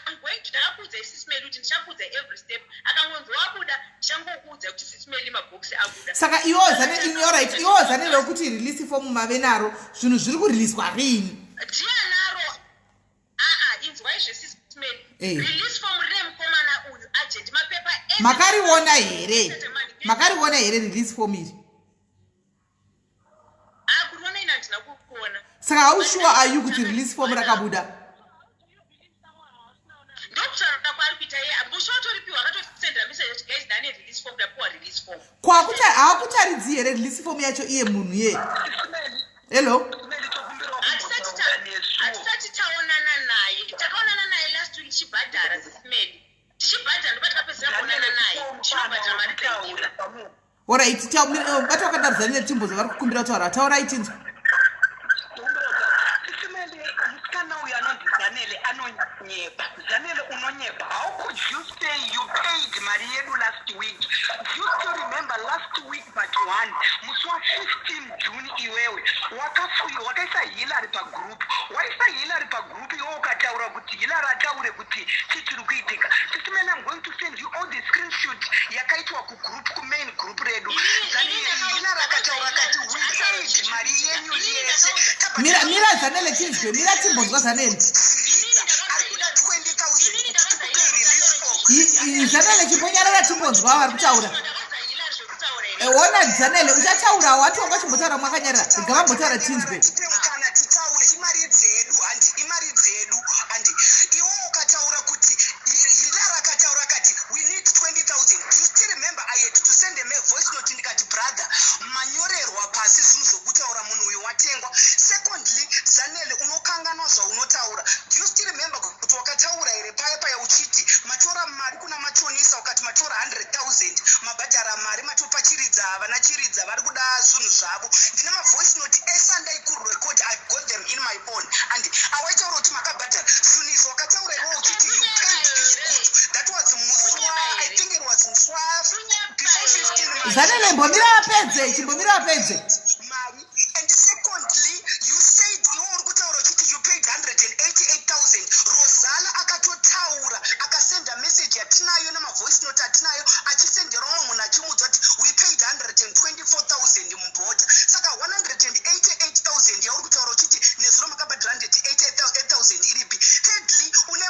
I'm going to, ndakakuudza, Sis Melly, kuti ndichakuudza every step. Akangonzi wabuda, ndichangokuudza kuti, "Sis Melly, mabhokisi abuda." Saka iwo zane, alright, iwo zane rokuti release form mave naro, zvinhu zviri kuriliswa rini? Ndianaro. Aa, inzwai zveSis Melly. Release form rine mukomana uyu agent, mapepa ese. Makariona here? Makariona here release form iri? Ah, kuriona ina handina kukuona. Saka how sure are you kuti release form rakabuda? Ndokutaura kwaari kuita iye, musi watoripiwa akatosendera message kuti, "Guys, ndane release form, ndapiwa release form." Kwakuta haakutaridzi here release form yacho iye munhu ye? Hello? Hatisati taonana naye. Takaonana naye last week tichibhadhara, Sis Melly, tichibhadhara ndopa takapedzisira kuonana naye, tichinobhadhara mari dzaidiwa. Alright, bata wakadaro nechimbozo vari kukumbira kutaura. Taurai tinzwa. Sis Melly, musikana uyu anonzi Zanele anonyepa. Zanele, unonyepa. How could you say you paid mari yedu last week? Do you still remember last week but one, musi wa15 June, iwewe wakafuya wakaisa Hillary pagroup, waisa Hillary pagroup iwe ukataura kuti Hillary ataure kuti chii chiri kuitika? Sis Melly, I'm going to send you all the screenshot yakaitwa kugroup, kumain group redu. Hillary akataura akati, "We paid mari yenyu yese." Mira, mira Zanele, tinzwe. Mira timbonzwa Zanele. Ari kuda 20 000 kuti tikupei release form. Zanele, chimbonyarara timbonzwa vari kutaura. Ona Zanele, uchataura wati wanga uchimbotaura mwakanyarara. Gavambotaura tinzwe. Kana titaure, imari dzedu handi, imari dzedu handi. Iwe ukataura kuti Hillary akataura akati, "We need 20 000." Do you still remember I had to send him a voice note ndikati, "Brother, manyorerwa pasi zvinhu zvokutaura, munhu uyu watengwa"? Secondly, Zanele, unokanganwa zvaunotaura. Do you still remember kuti wakataura here paya paya uchiti matora mari kuna machonisa, ukati matora 100 000, mabhadhara mari, matopa Chiridza? Havana Chiridza, vari kuda zvinhu zvavo. Ndine mavoice note ese andaikurecord. I got them in my phone. And awaitaura kuti makabhadhara zvinhu izvi, wakataura iwe uchiti you paid this good. That was musi wa, I think it was musi wa before 15. Zanele, mbomira apedze, chimbomira apedze. Mari. And secondly, you said, iwe uri kutaura uchiti you paid 188 000. Rosala akatotaura, akasenda message yatinayo namavoice note atinayo, achisendera umwe munhu achimuudza kuti we paid 124 000 mubhodha. Saka 188 000 yauri kutaura uchiti nezuro makabhadhara 188 000 iripi? Thirdly, une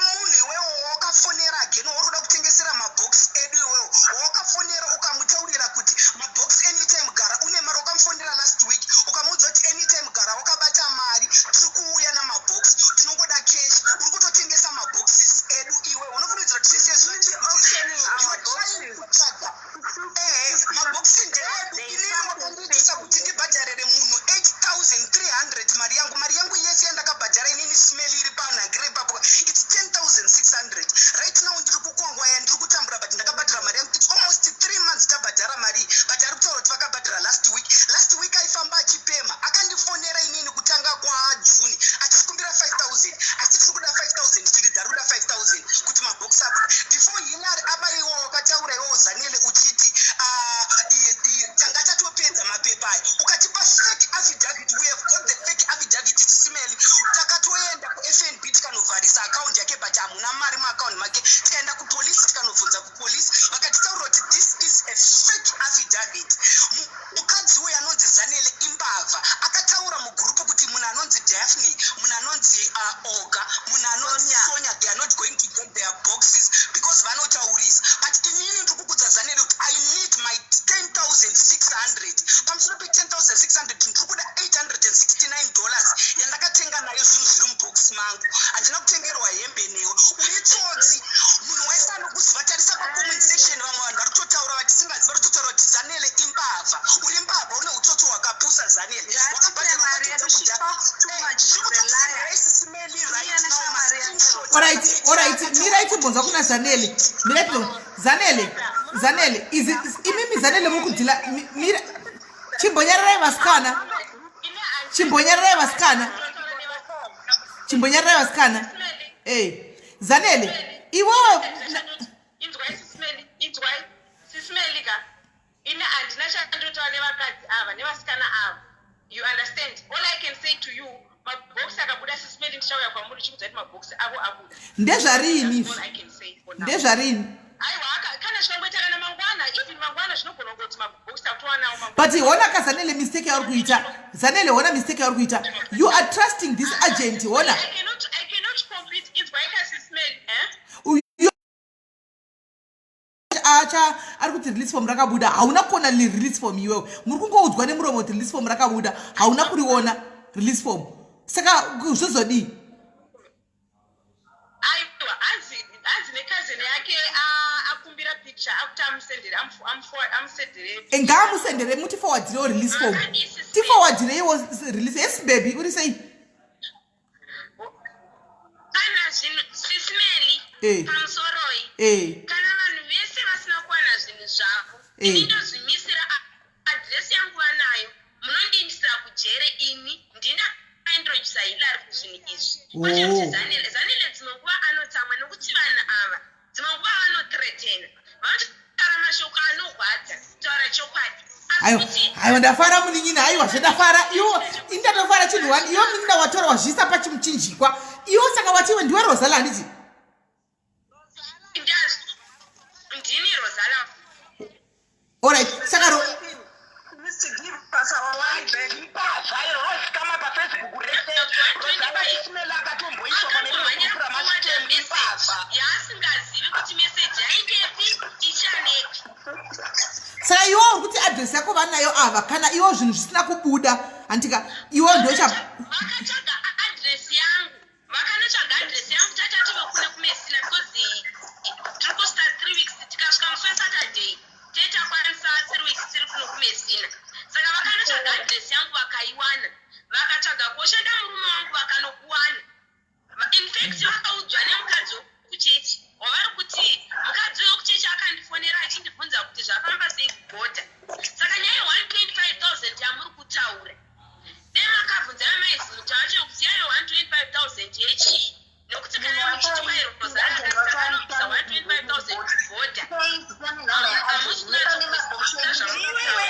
Takatoenda kuFNB tikanovharisa akaunti yake, but hamuna mari muakaunti make. Tikaenda kupolisi, tikanobvunza kupolisi, vakatitaurira kuti this is a fake affidavit. Mukadzi uyu anonzi Zanele imbavha. Akataura mugurupu kuti munhu anonzi Daphne, munhu anonzi Oga, munhu anonzi Sonya, they are not going to get their boxes because vanotaurisa. But inini ndiri kukudza, Zanele, kuti I need my 10 600. Pamusoro pe10 600, ndiri kuda $869 yandakatenga nayo zvinhu zviri mubhokisi mangu. Handina kutengerwa hembe newe. Uri tsotsi. Munhu wese anokuziva. Tarisa pacomment section, vamwe vanhu vari kutotaura vatisingazivi, vari kutotaura kuti Zanele imbavha. Uri mbavha, une utsotsi hwakapusa, Zanele. Wakabhadharwa. Alright, mirai timbonzwa kuna Zanele. Mirai timbonzwa Zanele. Zanele, izi imimi Zanele muri kudhila. Mira, chimbonyararai vasikana, chimbonyararai vasikana, chimbonyararai vasikana. E, Zanele, iwewe Inzwai, Sis Melly, inzwai, Sis Melly ka. Ini handina chandotaura nevakadzi ava, nevasikana ava, you understand? All I can say to you, mabhokisi akabuda, Sis Melly, ndichauya kwamuri chikudza kuti mabhokisi avo abuda. Ndezvarini izvi? Ndezvarini? Aiwa, kana zvikangoita kana mangwana, even mangwana zvinogona kungoti mabhokisi akutowanawo. But hona ka, Zanele, mistake yauri kuita. Zanele, hona mistake yauri kuita. You are trusting this agent, hona. I cannot compete. Inzwai ka, Sis Melly, eh? Acha ari kuti release form rakabuda. Hauna kuona release form iwewe. Muri kungoudzwa nemuromo kuti release form rakabuda. Hauna kuriona release form, saka zvozodii? Aiwa, hanzi necousin yake akumbira picture, akuti amusendere, amusendere. Ngaamusendere, mutiforwardirewo release form, tiforwardireiwo release. Yes baby, uri sei? Kana zvinhu, Sis Melly, pamusoroi. Kana vanhu vese vasina kuwana zvinhu zvavo, ini ndozvimisira adhiresi yangu vanayo. Munondiindisira kujere. Ini ndinakaintrodusa Hillary kuzvinhu izvi, kwete kuti Zanele. Zanele dzimwe nguva anotsamwa nokuti vanhu ava dzimwe nguva vanothreatena, vanotaura mashoko anorwadza, kutaura chokwadi. Aiwa, aiwa, ndafara munin'ina. Aiwa zvendafara. Iwo indatofara chinhu wani. Iwo munin'ina watora wazviisa pachimuchinjikwa iwo. Saka watiwe ndiwe Rosala, handiti? Ndini Rosala. Alright, saka ro Imbavha paFacebook rese. Rosala isimela akatomboiswa pane rimwe ramastem. Imbavha. Yaasingazivi kuti meseji yaingepi, ichanepi. Saka iwo uri kuti adhiresi yako vanayo ava, kana iwo zvinhu zvisina kubuda, handika? Iwo ndocha Vakatsvaga adhiresi yangu, vakanotsvaga adhiresi yangu. Tatati vekune kuMessina, because tiri kusvika 3 weeks. Tikasvika musi weSaturday, tetakwanisa 3 weeks tiri kuno kuMessina. Saka vakanotsvaga adhiresi yangu, vakaiwana. Vakatsvaga koshanda murume wangu, vakanokuwana. In fact, vakaudzwa nemukadzi wekuchechi wavari kuti mukadzi wekuchechi akandifonera achindibvunza kuti zvafamba sei kubhodha. Saka nyaya ye125 000 yamuri kutaura, dai makabvunza vamaizimuta vacho kuti yaive 125 000 yechii, nokuti kana muchiti kwairozara akasanobvisa 125 000 kubhodha, hamusi kunyatsokuziva zvamurikutaura.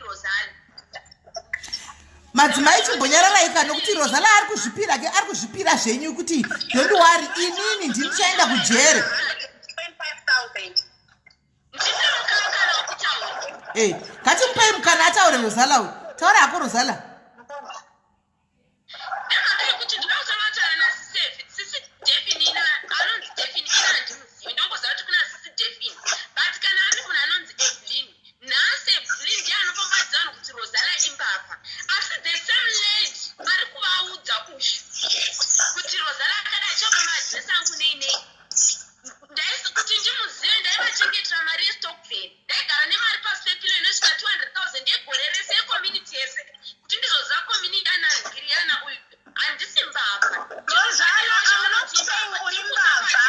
Rozana. Madzimai, chimbonyararai ka, nokuti Rosala ari kuzvipira ke, ari kuzvipira zvenyu kuti don't worry, inini ndinichaenda kujere. Ndipe mukana wekutaura. E, ngatimupai mukana ataure. Rosala uyu, taura hako, Rosala. Nemhaka yekuti ndinoda kutanga kutaura nasisi sisi Defin. Ina anonzi Defin, ina handimuzivi. Ndongoziva kuti kuna sisi Defin, but kana ari munhu anonzi Evelyn, nhasi Evelyn ndiye anopombadza vanhu kuti Rosala imbavha, asi the same lady ari kuvaudza uyu kuti Rosala akada achabva maadhiresi angu nei nei. Ndaisi kuti ndimuzive, ndaivachengetera mari yestokvel. Ndaigara nemari pasi pepilo inosvika 200 000 yegore rese, yecommunity yese, kuti ndizoziva community yanangiri yana uyu. Handisi mbavha. Rosala, I'm not saying uri mbavha.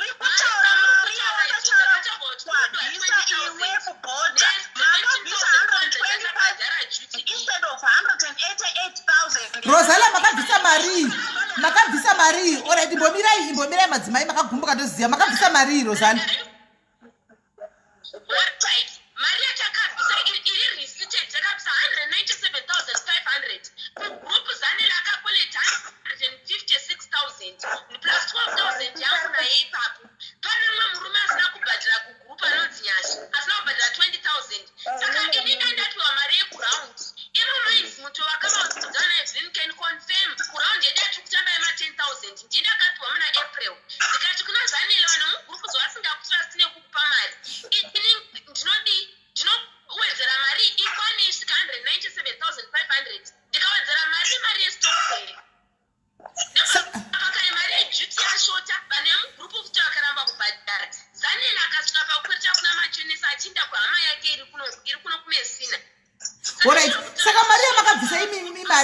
Ri kutaura mari yawakataura wabvisa iwe kubhodha. Makabvisa 125 instead of 188 000. Rosala, makabvisa marii? Makabvisa marii? Alright, imbomirai, imbomirai madzimai, makagumbuka toziva. Makabvisa marii, Rosala? Alright, mari yatakabvisa iri receipted, takabvisa 197 500.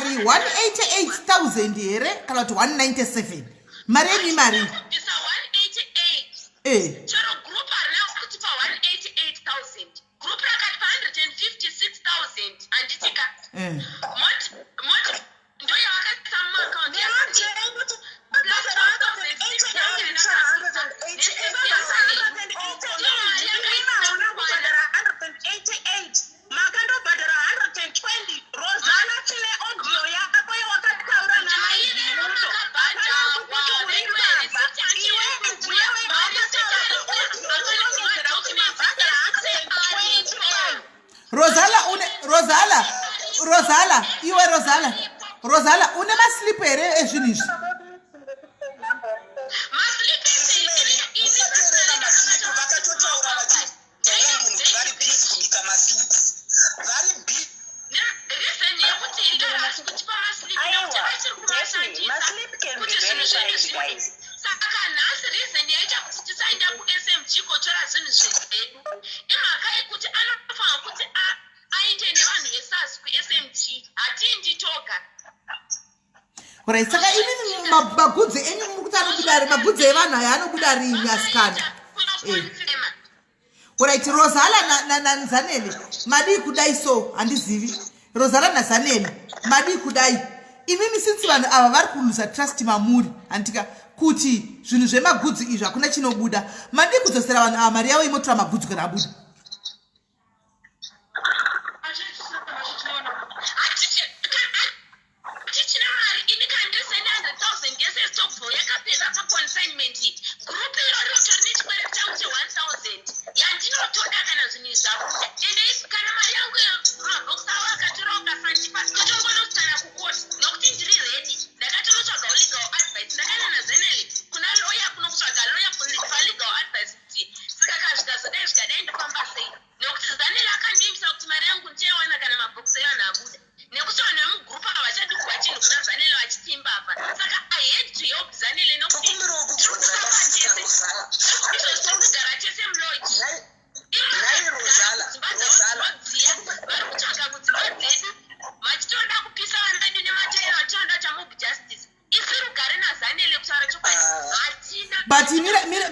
mari 188000 here kana kuti 197 mari yenyu imari Kubvisa 188. e Chero group harina kutipa 188,000. Group rakatipa 156,000. Handiti ka? Eh. Moti moti ndoyavakaisa mumaakaunti Makandobhadhara 120. Rosana, tine audio yako yawakataura namaimuto kuti uri mbavha. Iwe ndiwe wakataura kuaudio uchirondedzera kuti mabhadhara 120. Rosala une Rosala, Rosala, iwe Rosala, Rosala, une maslip here ezvinhu izvi? Musateerera maslip. Vakatotaura vachitaura munhu kuti vari busy kubika maslips, vari busy. Reason yekuti indarasi kutipa maslip nekuti achiri kumashandisa kuti zvinhu zvedu zvive. Saka nhasi reason yaita kuti tisaenda kuSMG kotora zvinhu zvedu imhaka yekuti anofanira kuti ainde nevanhu veSARS kuSMG. Hatiindi toga. Right, saka imimi magudzi enyu muri kuti anobuda ri magudzi evanhu aya anobuda rini, asikana? Kunokonfirma. Alright, Rosala naZanele, madii kudai? So handizivi, Rosala naZanele, madii kudai imimi, since vanhu ava vari kuluza trust mamuri, handika, kuti zvinhu zvemagudzi izvi hakuna chinobuda? Madii kudzosera vanhu ava mari yavo, imotora magudzi kana abuda? Hatichina mari. Ini kandisenda 100 000 yese stokvel yakapera paconsignment. Group iro rinotori nechikwereti changu che1000 yandinotoda kana zvinhu zvabuda. Ende kana mari yangu mabhokisi avo akatora ukasandipa, totongonosana kukoti, nokuti ndiri ready. Ndakatonotsvagawo legal advice. Ndakaenda naZeneli kuna lawyer, kuno kutsvaga lawyer palegal advice, kuti saka kazvikazodai zvikadai ndofamba sei, nekuti Zaneli akandiimbisa kuti mari yangu ndichaiwana kana mabhokisi evanhu abuda, nekuti vanhu vemugroup havachadi kupa chinhu kuna Zanele vachiti imbavha. Saka I had to help Zanele, nokuti Tokumbirawo tiri kubvunza kufamba kasista tese. Rosala. Izvozvi tiri kugara tese mulodge. Nhai Rosala, Dzimba dzavo Rosala. dzinodziya. Vari kutsvaga kudzimba dzedu vachitoda kupisa vana vedu nemataira, vachitoda chamob justice. Isi rugare naZanele, kutaura chokwadi, Ah. hatina. But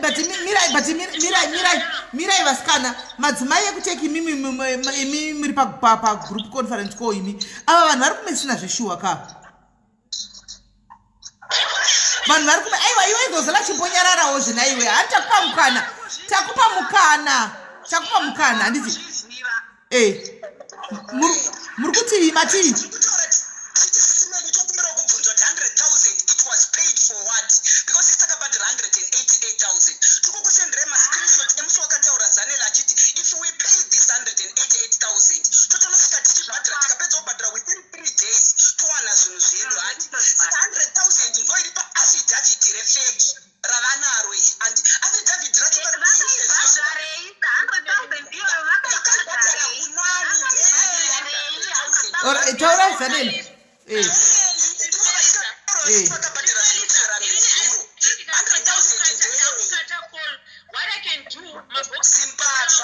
but mirai, but mirai, mirai, mirai, vasikana, madzimai ekuteki, imimi imi muri pagroup conference call, imi ava vanhu vari kumesina zveshuwa ka? Vanhu vari kume, aiwa, iwe Rosala, chimbonyararawo zvina iwe. Hani takupa mukana, takupa mukana, takupa mukana, handiti? Zviziva. E, muri kuti matii? Tiri kutaura tichiti, sisimeli, tokumbirawo kubvunzwa kuti 100 000, it was paid for what? Because isi takabhadhara 188 000. Tiri kukusenderai mascreenshot emusi wakataura Zanele achiti if we pay this 188 000, totonosvika tichibhadhara, tikapedza kubhadhara within 3 days towana zvinhu zvedu, handi? Saka 100 000 ndo iri paaffidavit refake ravanaro iri, handi? Affidavit racho Vakaibhadharei 100 000 iyoyo? Vakabhadhara Vakaibhadharei? kunani? Alright, taurai, Zanele. Vakabhadhara zvinopera nezuro. 100 000 ndeyei? What I can do, Zimbabwe.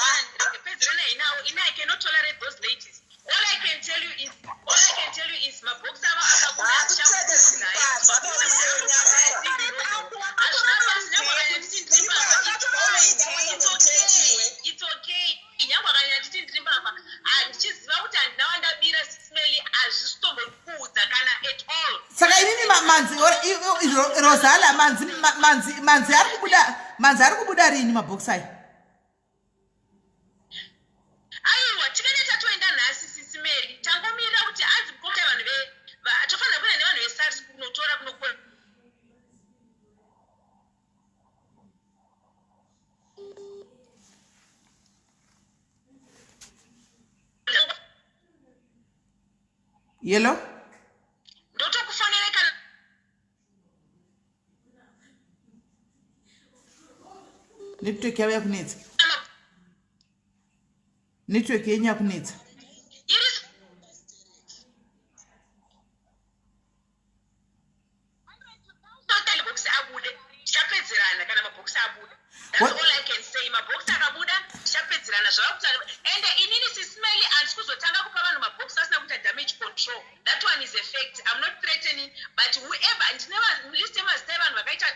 mabox I cannot tolerate those ladies. All I can tell you is, all I can tell you is, mabox ava akabuda. Hakuteke Zimbabwe, nyarara. Hazvina basa nyangwe nditi ndiri mbavha. It's okay, nyangwe akanyanya nditi ndiri mbavha, ndichiziva kuti handina wandabira, Sisimeli, hazvisitombondikuudza kana at all. Saka imimi manzi Rosala, manzi manzi ari kubuda, manzi ari kubuda rini mabhokisi aya? Aiwa, tinenge tatoenda nhasi, Sisimeri. Tangomirira kuti hanzi kota vanhu tofanira kuenda nevanhu veSARS kunotora kunokuwa. Yelo. Ndotokufonere kana Network yavo yakunetsa, network yenyu yakunetsa. Iri mabhokisi abude, tichapedzerana kana mabhokisi abuda. That's all I can say. Mabhokisi akabuda, tichapedzerana. Zvava kuti ende inini, Sisimeli, handisi kuzotanga kupa vanhu mabhokisi asina kuita damage control. That one is a fact. I'm not threatening, but whoever, ndine list yemazita evanhu vakaita.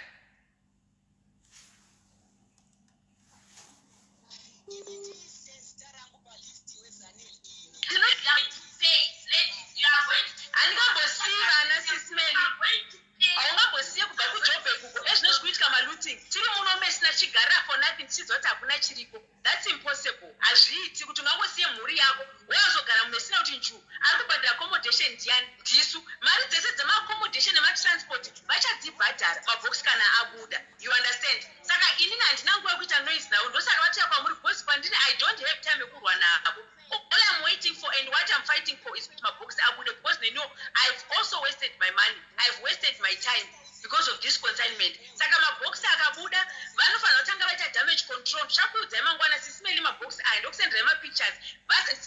Handingambosiyi vana, Sis Melly. Haungambosiye kubva kuJobek uko ezvino zvikuitika malooting, tiri muno mesina chigarira for nothing, tichiziva kuti hakuna chiriko. That's impossible. Hazviiti kuti ungangosiye mhuri yako woyazogara mumesina kuti nju. Ari kubhadhara accommodation ndiani? Ndisu. Mari dzese dzemaaccommodation nematransport vachadzibhadhara mabhokisi kana abuda, you understand? Saka inini handina nguva yekuita noise navo. Ndosaka vatoya kwamuri, because kwandini I don't have time yekurwa navo. All I'm waiting for and what I'm fighting for is kuti mabhokisi abude, because neniwo I've also wasted my money, I've wasted my time because of this consignment. Saka mabhokisi akabuda, vanofanira kutanga vaita damage control. Ndichakuudzai mangwana, Sis Melly. Mabhokisi aya ndokusenderai mapictures.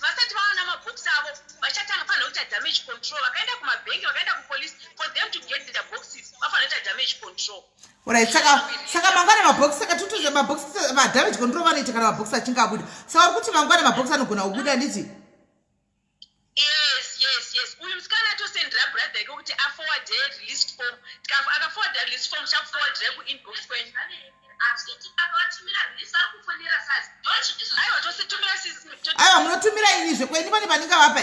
Vasati vaona mabhokisi avo, vachatanga fanira kuita damage control. Vakaenda kumabhengi, vakaenda kupolice, for them to get their boxes vafanira kuita damage control. Alright, saka mangwana mabhokisi, saka tutuze mabhokisi, madamage control vanoita kana mabhokisi achinge abuda. Saka uri kuti mangwana mabhokisi anogona kubuda, nditi? Yes, uyu musikana atosendera brother yake kuti aforwarde release form. Akaforwarda release form, chakuforwardira kuinbox kwenyu. Aiwa, tositumira. Aiwa, munotumira inizve kweni pane panenge vapa.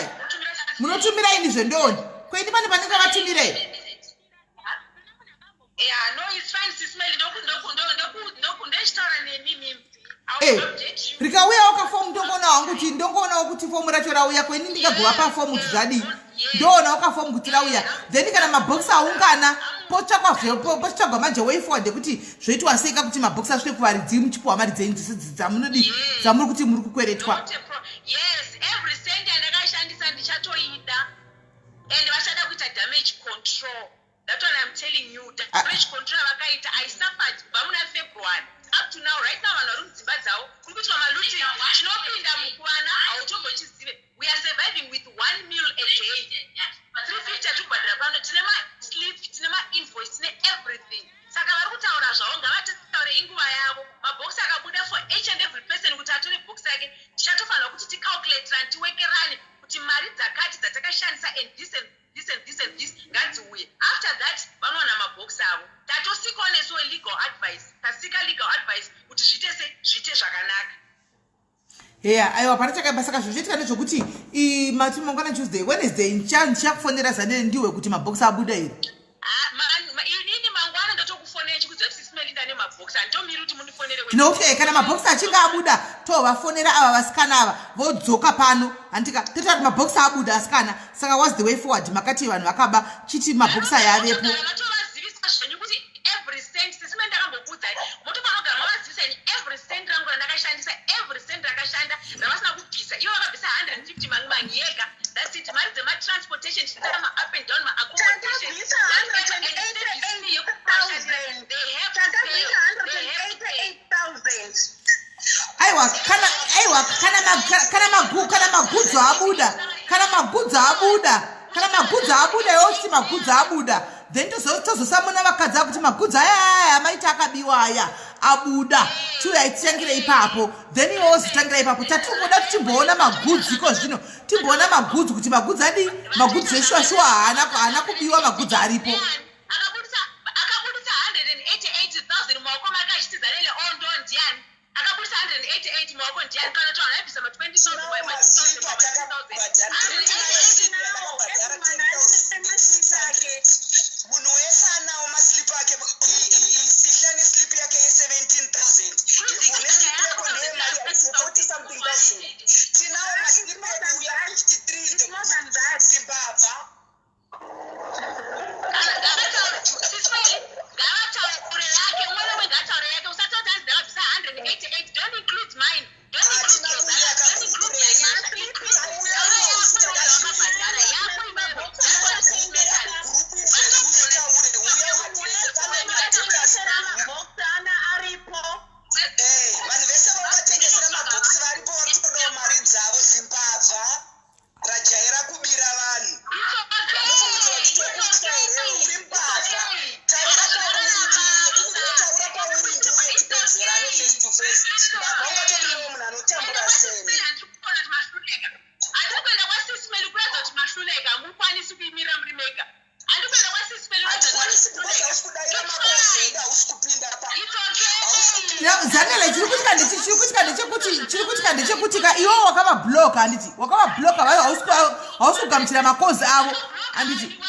Munotumira inizve, ndoni kweni pane panenge vatumirei. Yeah, no, it's fine, Sis Melly. Ndechitaura nemi mimi. Eh, rikauyawo kafomu, ndongoonawo hangu kuti, ndongoonawo kuti fomu racho rauya kweni. Ndingagova pafomu kuti zvadii, ndoonawo kafomu kuti rauya. Then kana mabhokisi aungana, potsvakwa manje way forward yekuti zvoitwa sei ka kuti mabhokisi asvike kuvaridzi, muchipiwa mari dzenyu dzese dzamunodi, dzamuri kuti muri kukweretwa. Not a yes, every cent yandakashandisa ndichatoida, and vachada kuita damage control. That's what I'm telling you. Damage control vakaita, I suffered kubva muna February up to now. Right now vanhu vari mudzimba dzavo, kuri kuitwa malooting. Chinopinda mukuvana hautombochizive. We are surviving with one meal a day, 350 atikubhadhara pano. Tine maslip, tine mainvoice, tine everything. Saka vari kutaura zvavo, ngavatitaure, inguva yavo. Mabhokisi akabuda, for each and every person kuti atore bhokisi yake, tichatofanira kuti ticalculatirane, tiwekerane kuti mari dzakati dzatakashandisa and this and this and this and this ngadziuye. After that vanowana mabhokisi avo. Tatosikawo nesuwo legal advice, tasika legal advice kuti zviite se zviite zvakanaka. Heya, aiwa, pana chakaipa. Saka zvichiitika ndezvokuti mati mangwana Tuesday, Wednesday ndichakufonera zanene ndiwe kuti mabhokisi abuda here. Ah, inini mangwana ndotokufonera chikuziva kuti Sis Melly nemabhokisi. Handitomiri kuti mundifonere. Tinokuti kana mabhokisi achinge abuda, tovafonera ava vasikana ava, vodzoka pano, handika? Totaura kuti mabhokisi abuda, asikana, saka what's the way forward? Makati vanhu vakaba, chiti mabhokisi aya avepo. Matovazivisa zvenyu kuti every cent, Sis Melly, ndakambokuudzai, motofanira kugara mavazivisa ini every cent rangu randakashandisa, every cent rakashanda ravasina kubvisa. Ivo vakabvisa 150 mangi mangi yega, that's it. Mari dzematransportation, tichitara ma-up and down, maaccommodation. Takabvisa 188,000. Takabvisa 188,000. Aiwa, kana, aiwa, kana magudzo abuda, kana magudzo abuda, iwo chiti magudzo abuda, then tozosamuna vakadzi ava kuti magudzo aya aya maita akabiwa aya abuda, chiuyai titangire ipapo. Then iwe wozotangira ipapo. Tatiri kuda kuti timboona magudzi iko zvino, timboona magudzi kuti magudzi adii, magudzi zveshuwa shuwa haana kubiwa, magudzi aripo. Akabudisa 188,000 mumaoko make achitiza lele ondo ndiani? Akabudisa 188 mumaoko ndiani? Kana kuti vanhu vaibvisa ma20 000. Munhu wese anawo maslip ake. Sihla neslip yake ye17 000. Ivhu neslip yako ndeyemari 40 something thousand. Tinawo maslip edu ya 53. It's more than that. Zimbabwe. Ngavataure yake, umwe nomwe ngaataure yake. Usatoti hanzi ndakabvisa 188. Don't include mine, don't include your balance, don't include my mother. Include yako iwewe wakabhadhara, yako iwewe. Hatikwanisi because hausi kudaira macalls edu, hausi kupinda pa Zanele, chiri kuitika ndechekuti ka iwo wakavabloka, handiti? Wakavabloka, hausi kugamuchira macalls avo, handiti?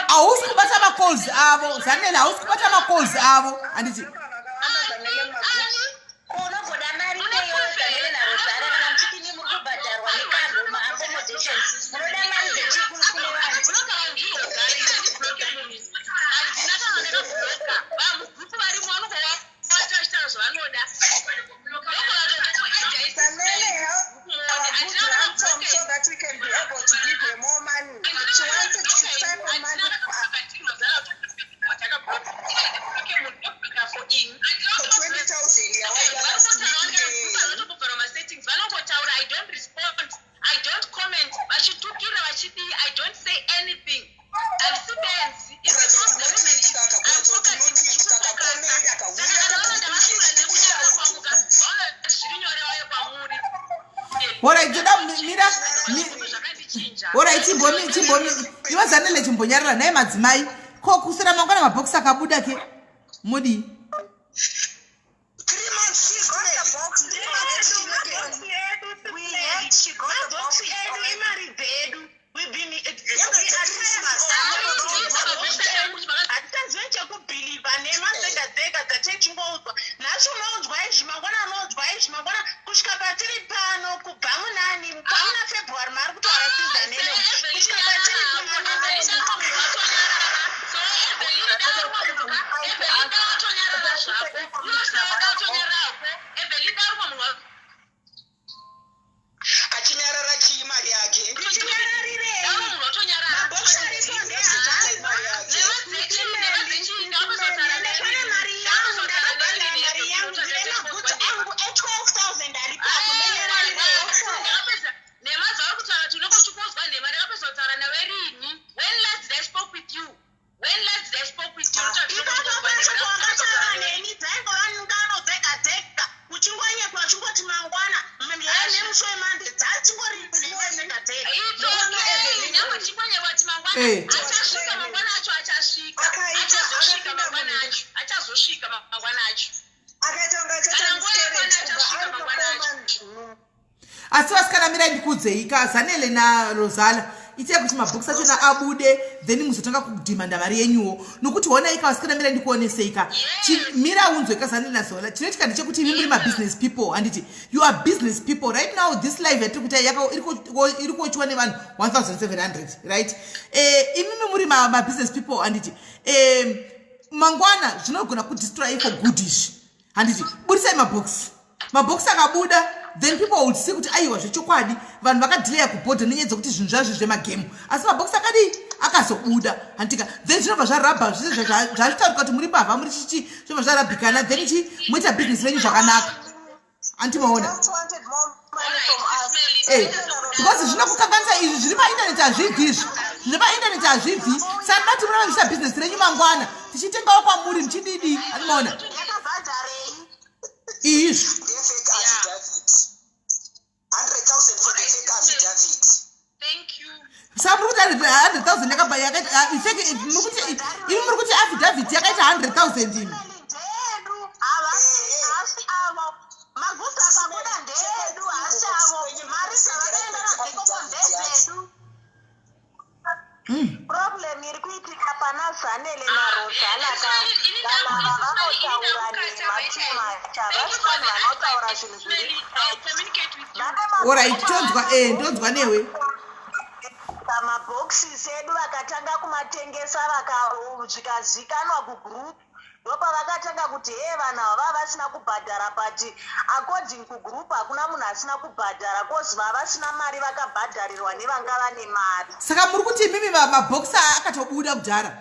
Hausi kubata macalls avo, Zanele, hausi kubata macalls avo, handiti? Unogoda mari neyo, Zanele naRosara, kana muchitini muri kubhadharwa nekaroma accommodation, munoda mari dzechikuru kune vanhu. Handina kana ndakabloka. Vamugrupu varimo, vanongovabata vachitaura zvavanoda. Zanele, help our good ransom so that we can be able to give her more money. She wanted to send the money for For 20,000 yawaida last week. Vanongotaura, I don't respond, I don't comment. Vachitukira, vachidii, I don't say anything. Handisi benzi. Kuratidza kuti takakomenda kauya kagroup. Zviri nyore wauye kwamuri. Alright, toda mira. Zvakandichinja. Alright, chimbomi iwe Zanele, chimbonyarara naye. Madzimai, ko kusira mangwana mabhokisi akabuda ke, mudii? 3 months She got the box. 3 months. We had, she got the box Mabhokisi edu imari dzedu. We've been, we are Christmas. Hatitazive chekubhilivha, nhema dzega dzega dzatichingoudzwa. Nhasi unonzwa izvi, mangwana unonzwa izvi, mangwana, kusvika patiri pano, kubva munani, kubva muna February maari kutaura siZanele, kusvika patiri pano. Evelinda watonyarara zvako, unosada watonyararako, Evelinda ari munhu. Achinyarara chii? Mari yake. Ndichinyararirei? Munhu watonyarara. Mabhokisi aripo ndeazvai. Mari yake. Pane mari yangu, ndakabhadhara mari yangu, ndine magudzi angu e12 000 ari papo, ndonyararirei? Nhema dzauri kutaura kuti unenge uchikonzwa nhema. Ndakapedza kutaura nawe rini? When last did I spoke with you? When last did I spoke with you? Ipapo pacho pawakataura neni dzaingova ngano dzega dzega, uchingonyepwa, uchingoti mangwana, nemusi weMonday, dzachingori nhema dzega dzega. It's okay, nyangwe tichingonyepwa kuti mangwana achasvika, mangwana acho achasvika. Achazosvika mangwana acho, achazosvika mangwana acho. Akaita kunge achaita Kana nguva yakwana, miscarriage kubva achasvika ari mangwana acho. pafour. Asi vasikana, mirai ndikuudzei ka. Zanele naRosala, itai kuti mabhokisi achona abude, then muzotanga kudhimanda mari yenyuwo, nokuti honai ka, vasikana, mirai ndikuonesei ka. Mira unzwe ka, Zanele naZola. Chinoitika ndechekuti imi muri mabusiness people, handiti? You are business people. Right now this live yatiri kuita iri kuochiwa nevanhu 1700, right? Imimi muri mabusiness people, handiti? Mangwana zvinogona kudestroy for good izvi, handiti? Budisai mabhokisi. Mabhokisi akabuda, then people will see kuti aiwa, zvechokwadi vanhu vakadhileya kubhodha nenyaya dzekuti zvinhu zvazvo zvemagemu, asi mabhokisi akadii? Akazobuda, handitika? Then zvinobva zvarabha zvese zvazvitaurika kuti muri mbavha, muri chichi, zvinobva zvarabhikana. Then chi moita bhizinesi renyu zvakanaka, handimaona? Just wanted more money from us. Because zvinokukanganisa izvi zviri paindaneti hazvibvi, izvi zviri paindaneti hazvibvi. Saka ndinoti munoita bhizinesi renyu, mangwana tichitengawo kwamuri, muchididi, handimaona? Yakabhadharei? Izvi. Ndefake affidavit, 100,000 for the fake affidavit. Thank you. Saka muri kuti 100,000 yakabva yakaita fake? Muri kuti, imi muri kuti affidavit yakaita 100,000 imi? Ndeedu, havasi avo. Magudzi akabuda ndeedu, hasi avo. Mari dzavakaenda nadzo ndedzedu. Problem iri kuitika pana Zanele naRosala ka, kana vanotaura nhema too much, havasi vanhu vanotaura zvinhu zviri Alright, tonzwa, ndonzwa newe. Pamabhokisi edu vakatanga kumatengesa, zvikazikanwa kugroup, ndopavakatanga kuti hee, vanhu ava vava vasina kubhadhara, but according kugroup hakuna munhu asina kubhadhara, cause vava vasina mari vakabhadharirwa nevanga vane mari. Saka muri kuti imimi mabhokisi aya akatobuda kudhara?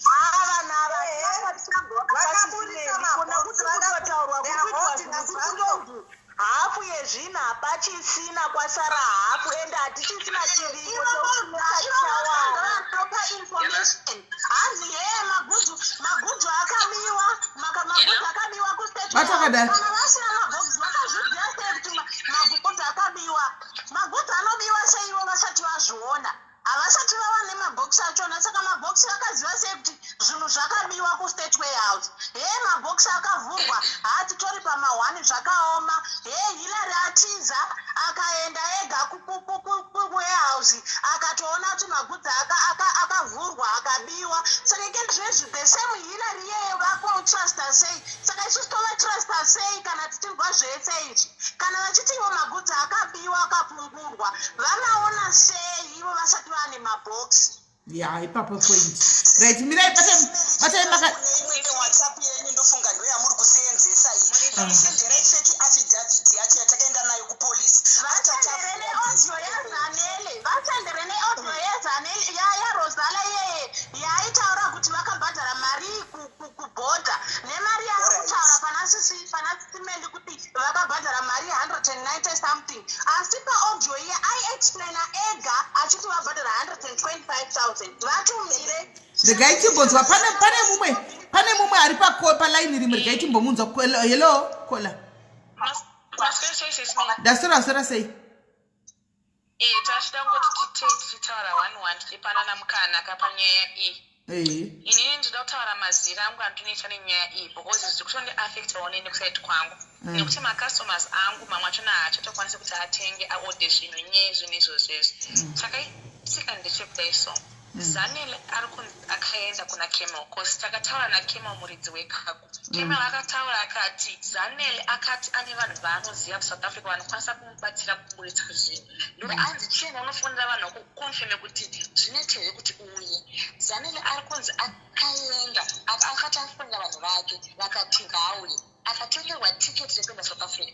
Vanhu ava nekuti kutotaurwa kuri kuitwa zvinhu kuti hafu yezvinhu hapachisina, kwasara hafu, ende hatichisina chivimbo chaunopa information. Hanzi hee, magudzu akabiwa, magudzu akabiwa. Vatakadai. Kana vasina mabhokisi, vakazviziva sei kuti magudzu akabiwa? Magudzu anobiwa seivo vasati vazviona? Havasati. Mabhokisi vakaziva sei kuti zvinhu zvakabiwa kuState Warehouse? Hee, mabhokisi akavhurwa, haatitori pamahwani, zvakaoma. Hee, Hillary atiza, akaenda ega kuwarehouse, akatoona kuti magudzi akavhurwa, akabiwa. Saka ike zvezvi the same Hillary iyeyo vakumutrusta sei? Saka isusu tovatrusta sei kana tichinzwa zvese izvi? Kana vachiti ivo magudzi akabiwa, akapungurwa, vamaona sei ivo vasati vaane mabhokisi? Ya, ipapo point. Right, mirai, batai, batai maka Imwe WhatsApp yenyu, ndofunga ndo yamuri kuseenzesa iyi. Senderai fake affidavit yacho yatakaenda nayo kupolisi. Vasendere neaudio yaZanele, vasendere neaudio yeZanele, yaRosala iyeye yaaitaura kuti vakabhadhara mari kubhodha, nemari yaari kutaura pana Sisi Meli kuti vakabhadhara mari 190 something. Asi paaudio iye aiexplaina ega achiti vabhadhara 125 000. Vatumire. Regai timbonzwa. Pane mumwe ari palaini rimwe. Regai timbomunzwa. Hello, caller. Maswera. Ndaswera, waswera sei? Tachida kungoti titei tichitaura one one, tichipanana mukana kapanyaya iyi. Inini ndinoda kutaura mazira angu andinoita nenyaya iyi, because zviri kutondiafectawo neni kuside kwangu, nekuti macustomers angu mamwe achona haachatokwanisi kuti atenge, aorder zvinhu nyaya yezvinhu izvozvezvi. Chakaitika ndechekudai so, Zanele ari kunzi akaenda kuna Camel, cause takataura naCamel, muridzi wecargo. Camel akataura akati Zanele akati ane vanhu vaanoziva kuSouth Africa vanokwanisa kumubatsira kuburitsa zvinhu. Ndokuti anzi chienda unofonera vanhu vakuconfirme kuti zvinoita here kuti uuye. Zanele ari kunzi akaenda, akati afonera vanhu vake, vakati ngaauye. Akatengerwa tiketi rekuenda South Africa.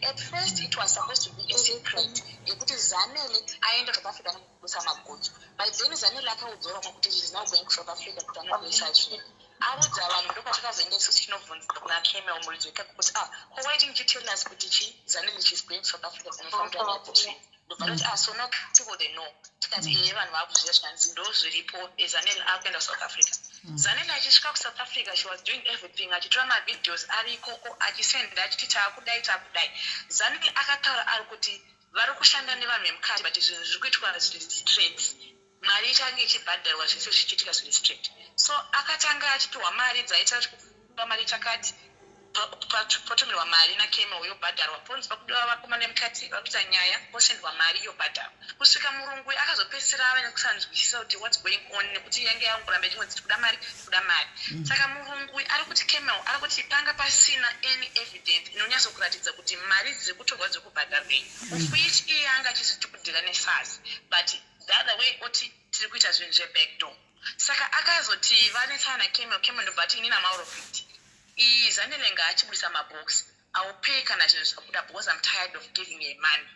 At first it was supposed to be a secret yekuti Zanele aende South Africa anobudisa magudzu. By then Zanele akaudzorwa kuti he is now going to South Africa kuti anobudisa zvinhu. Audza vanhu, ndopatakazoenda isusu tinobvunza kuna Camel, muridzi wecargo, kuti ah, ko why didn't you tell us kuti chi Zanele she's going to South Africa kunofambira nyaya dzezvinhu? Ndobva toti, ah, so now people they know. Tikati ehe, vanhu vakuziva. Zvikanzi ndo zviripo, Zanele akuenda kuSouth Africa. Zanele achisvika kuSouth Africa, she was doing everything, achitora mavideos ari ikoko, achisenda, achiti taakudai, taakudai. Zanele akataura ari kuti vari kushanda nevanhu vemukati, but zvinhu zviri kuitwa zviri straight, mari ichange ichibhadharwa, zvese zvichiitika zviri straight. So akatanga achipiwa mari dzaita kupa mari chakati, potumirwa mari naCamel, yobhadharwa. Ponzi pakudiwa vakomana vemukati vakuita nyaya, posendwa mari, yobhadharwa, kusvika murungu akazopedzisira ava nekusanzwisisa kuti what's going on, nekuti yange yangoramba ichingonzi tikuda mari, tikuda mari. Saka murungu ari kuti, Camel ari kuti panga pasina any evidence inonyatsokuratidza kuti mari dziri kutorwa dziri kubhadharwei, of which iye anga achizviti kudeala neSARS, but the other way oti tiri kuita zvinhu zvebackdoor. Saka akazoti vanetsana naCamel. Camel ndobva ati, inini am out of it, iyi Zanele ngaachibudisa mabhokisi, aupei kana zvinhu zvabuda, because I'm tired of giving her money.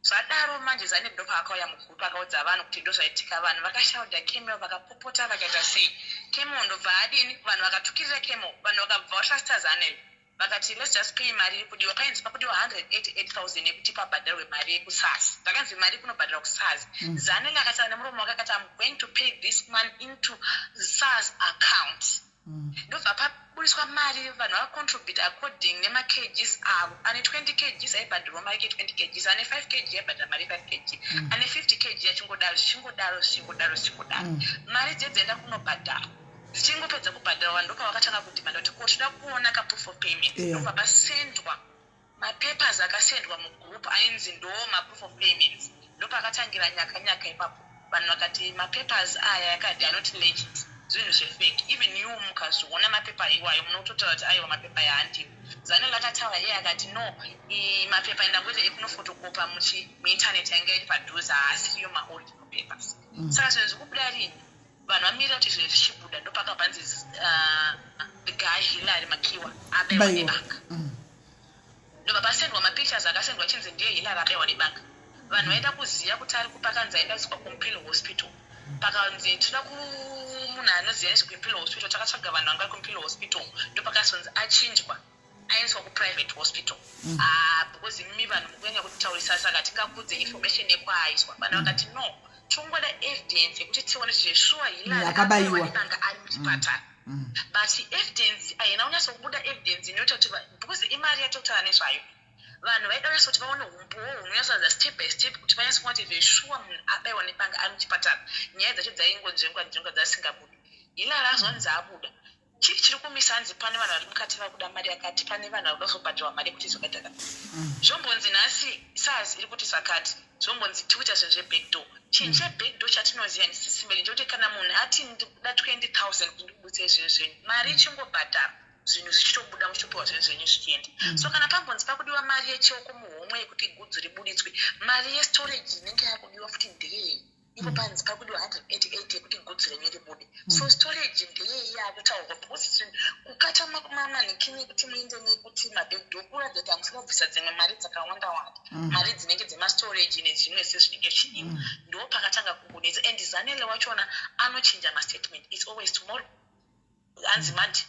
Zvadaro manje Zanele ndopaakauya mugroup, akaudza vanhu kuti ndo zvaitika. Vanhu vakashaudha Camel, vakapopota, vakaita sei. Camel ndobva adini? Vanhu vakatukirira Camel, vanhu vakabva vatrusta Zanele, vakati let's just pay mari iri kudiwa. Painzi pakudiwa 188 000 yekuti pabhadharwe mari yekuSARS. Zvakanzi mari kunobhadharwa kuSARS. Zanele akataura nemuromo wake akati, I'm going to pay this money into SARS account. Ndobva paburiswa mari, vanhu vacontribute according nemakgs avo. Ane 20 kgs aibhadharwa mari ke20 kgs, ane 5 kg aibhadhara mari ye5 kg, ane 50 kg, achingodaro, zvichingodaro, zvichingodaro, zvichingodaro. Mari dzedzaenda kunobhadharwa, dzichingopedza kubhadharwa, ndopavakatanga kudhimanda kuti ko toda kuona kaproof of payment. Ndobva pasendwa mapapers, akasendwa mugroup ainzi ndo maproof of payments. Ndopakatangira nyaka nyaka ipapo. Vanhu vakati mapapers aya yakadi anoti legit, zvinhu zvefake. Even you mukazviona mapepa iwayo, munototaura kuti aiwa, mapepa aya handiwo. Zanele akataura iye akati no, mapepa endangoita ekunofotokopa muinternet yanga iri padhuze, haasiriyo maoriginal papers. Saka zvinhu zviri kubuda rini? Vanhu vamirira kuti zvinhu zvichibuda. Ndopakabva nzi the guy Hillary Makiwa abaiwa Baiwa. nebanga. Ndobva pasendwa mapictures, akasendwa achinzi ndiye Hillary abaiwa nebanga. Vanhu vaida kuziva kuti ari kupa, kanzi aenda kuiswa kuMpilo Hospital. Pakanzi toda kumunhu anoziva nezvekuMpilo Hospital, takatsvaga vanhu vanga vari kuMpilo Hospital, ndopakazonzi achinjwa, aendeswa kuprivate hospital. Ah, because imi vanhu mukunyanya kutaurisa, saka tingakudze information yekwaaiswa. Vanhu vakati no, tongoda evidence yekuti tione kuti zveshuwa Hillary Akabaiwa. akabaiwa nebanga ari muchipatara. But evidence haina kunyatsokubuda, evidence inoita kuti because imari yatotaura nezvayo, vanhu vaida kunyatsa kuti vaone umbowo hunonyatsoratidza step by step kuti vanyatso kuona kuti zveshuwa munhu abaiwa nebanga ari muchipatara. Nyaya dzacho dzaingonzvengwa nzvengwa, dzasingabudi. Hillary azonzi abuda. Chii chiri kumisa hanzi pane vanhu vari mukati vakuda mari yakati, pane vanhu vari kuda kuzobhadharwa mari yekuti zvakati akati. Zvombonzi nhasi SARS iri kuti zvakati, zvombonzi tiri kuita zvinhu zvebackdoor. Chinhu chebackdoor chatinoziva ndiSisimeli ndechekuti kana munhu ati ndikuda 20,000 kuti ndikubutsei zvinhu zvenyu, mari ichingobhadharwa zvinhu zvichitobuda muchitopiwa zvinhu zvenyu zvichienda. So kana pambonzi pakudiwa mari yechioko muhomwe yekuti gudzu ribuditswe, mari yestorage inenge yakudiwa futi ndeyei? Ipo panzi pakudiwa 188 yekuti goods renyu ribude. So storage ndeyei yaakutaurwa because zvinhu kukata manhikini ekuti muende nekuti mabackdoor kuratidza kuti hamusina kubvisa dzimwe mari dzakawanda wanda. Mari dzinenge dzemastorage nezvimwe sezvinenge zvichidiwa. Ndo pakatanga kungonetsa and Zanele wachona anochinja mastatement. It's always tomorrow. Hanzi Monday,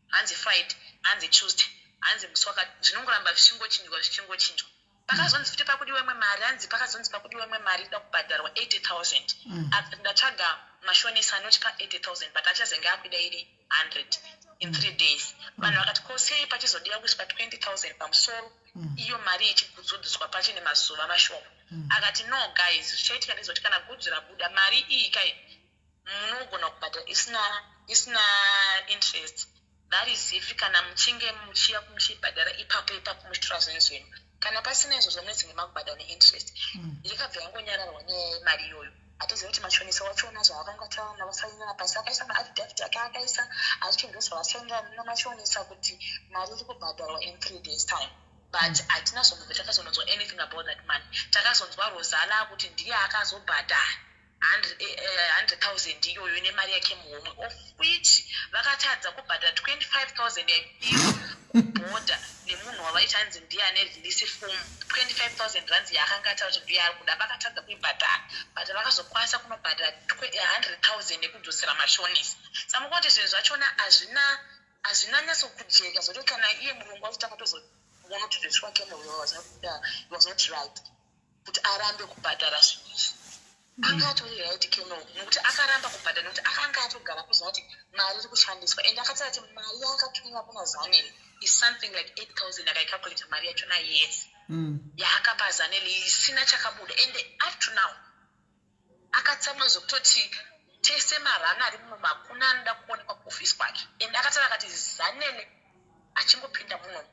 hanzi Friday, hanzi Tuesday, hanzi musi wakati. Zvinongoramba zvichingochinjwa zvichingochinjwa. Pakazonzi futi pakudiwa imwe mari hanzi pakazonzi pakudiwa imwe mari ida kubhadharwa 80000 akati ndatsvaga mashonisa anotipa 80000 but achazenge akuida iri 100 in 3 days vanhu vakati ko sei pachizodiwa kuiswa 20000 pamusoro iyo mari ichigudzudzwa pachine mazuva mashoma akati no guys zvichaitika ndezvekuti kana gudzu rabuda mari iyi kai munogona kubhadhara isina isina interest that is if kana muchinge muchiya muchibhadhara ipapo ipapo muchitora zvinhu zvenyu kana pasina izvozvo munetsinge makubhadhara neinterest yakabva yangonyararwa nyaya yemari iyoyo hatizivi kuti mashonisa wachona zvaakanga taona vasainira pasi akaisa maaffidavit ake akaisa achiti ndozvavasainira namashonisa kuti mari iri kubhadharwa in 3 days time but hatina zombobva takazononzwa anything about that money takazonzwa Rosala akuti ndiye akazobhadhara 100,000 iyoyo nemari yake muhomwe of which vakatadza kubhadhara 25,000 yaidiwa kubhodha nemunhu wavaiti hanzi ndiye ane release form 25,000 rands yaakanga ataura kuti ndiye ari kuda vakatadza kuibhadhara but vakazokwanisa kunobhadhara 100,000 yekudzosera mashonisi saka mukuona kuti zvinhu zvachona hazvina hazvina nyatso kujeka zvekuti kana iye murungu wacho takatozoona kuti zveshuwa Kennel was not right kuti arambe kubhadhara zvinhu izvi anga atori right Kennel nekuti akaramba kubhadhara nekuti akanga atogara kuziva kuti mari iri kushandiswa and akataura kuti mari yaakatumira kuna Zanele is something like 8000 akaicalculata mari yachona yese yaakapa Zanele isina chakabuda and up to now akatsamwa zvekutoti tese marana ari muno hakuna anoda kuonekwa kuofisi kwake and akataura akati Zanele achingopinda munomu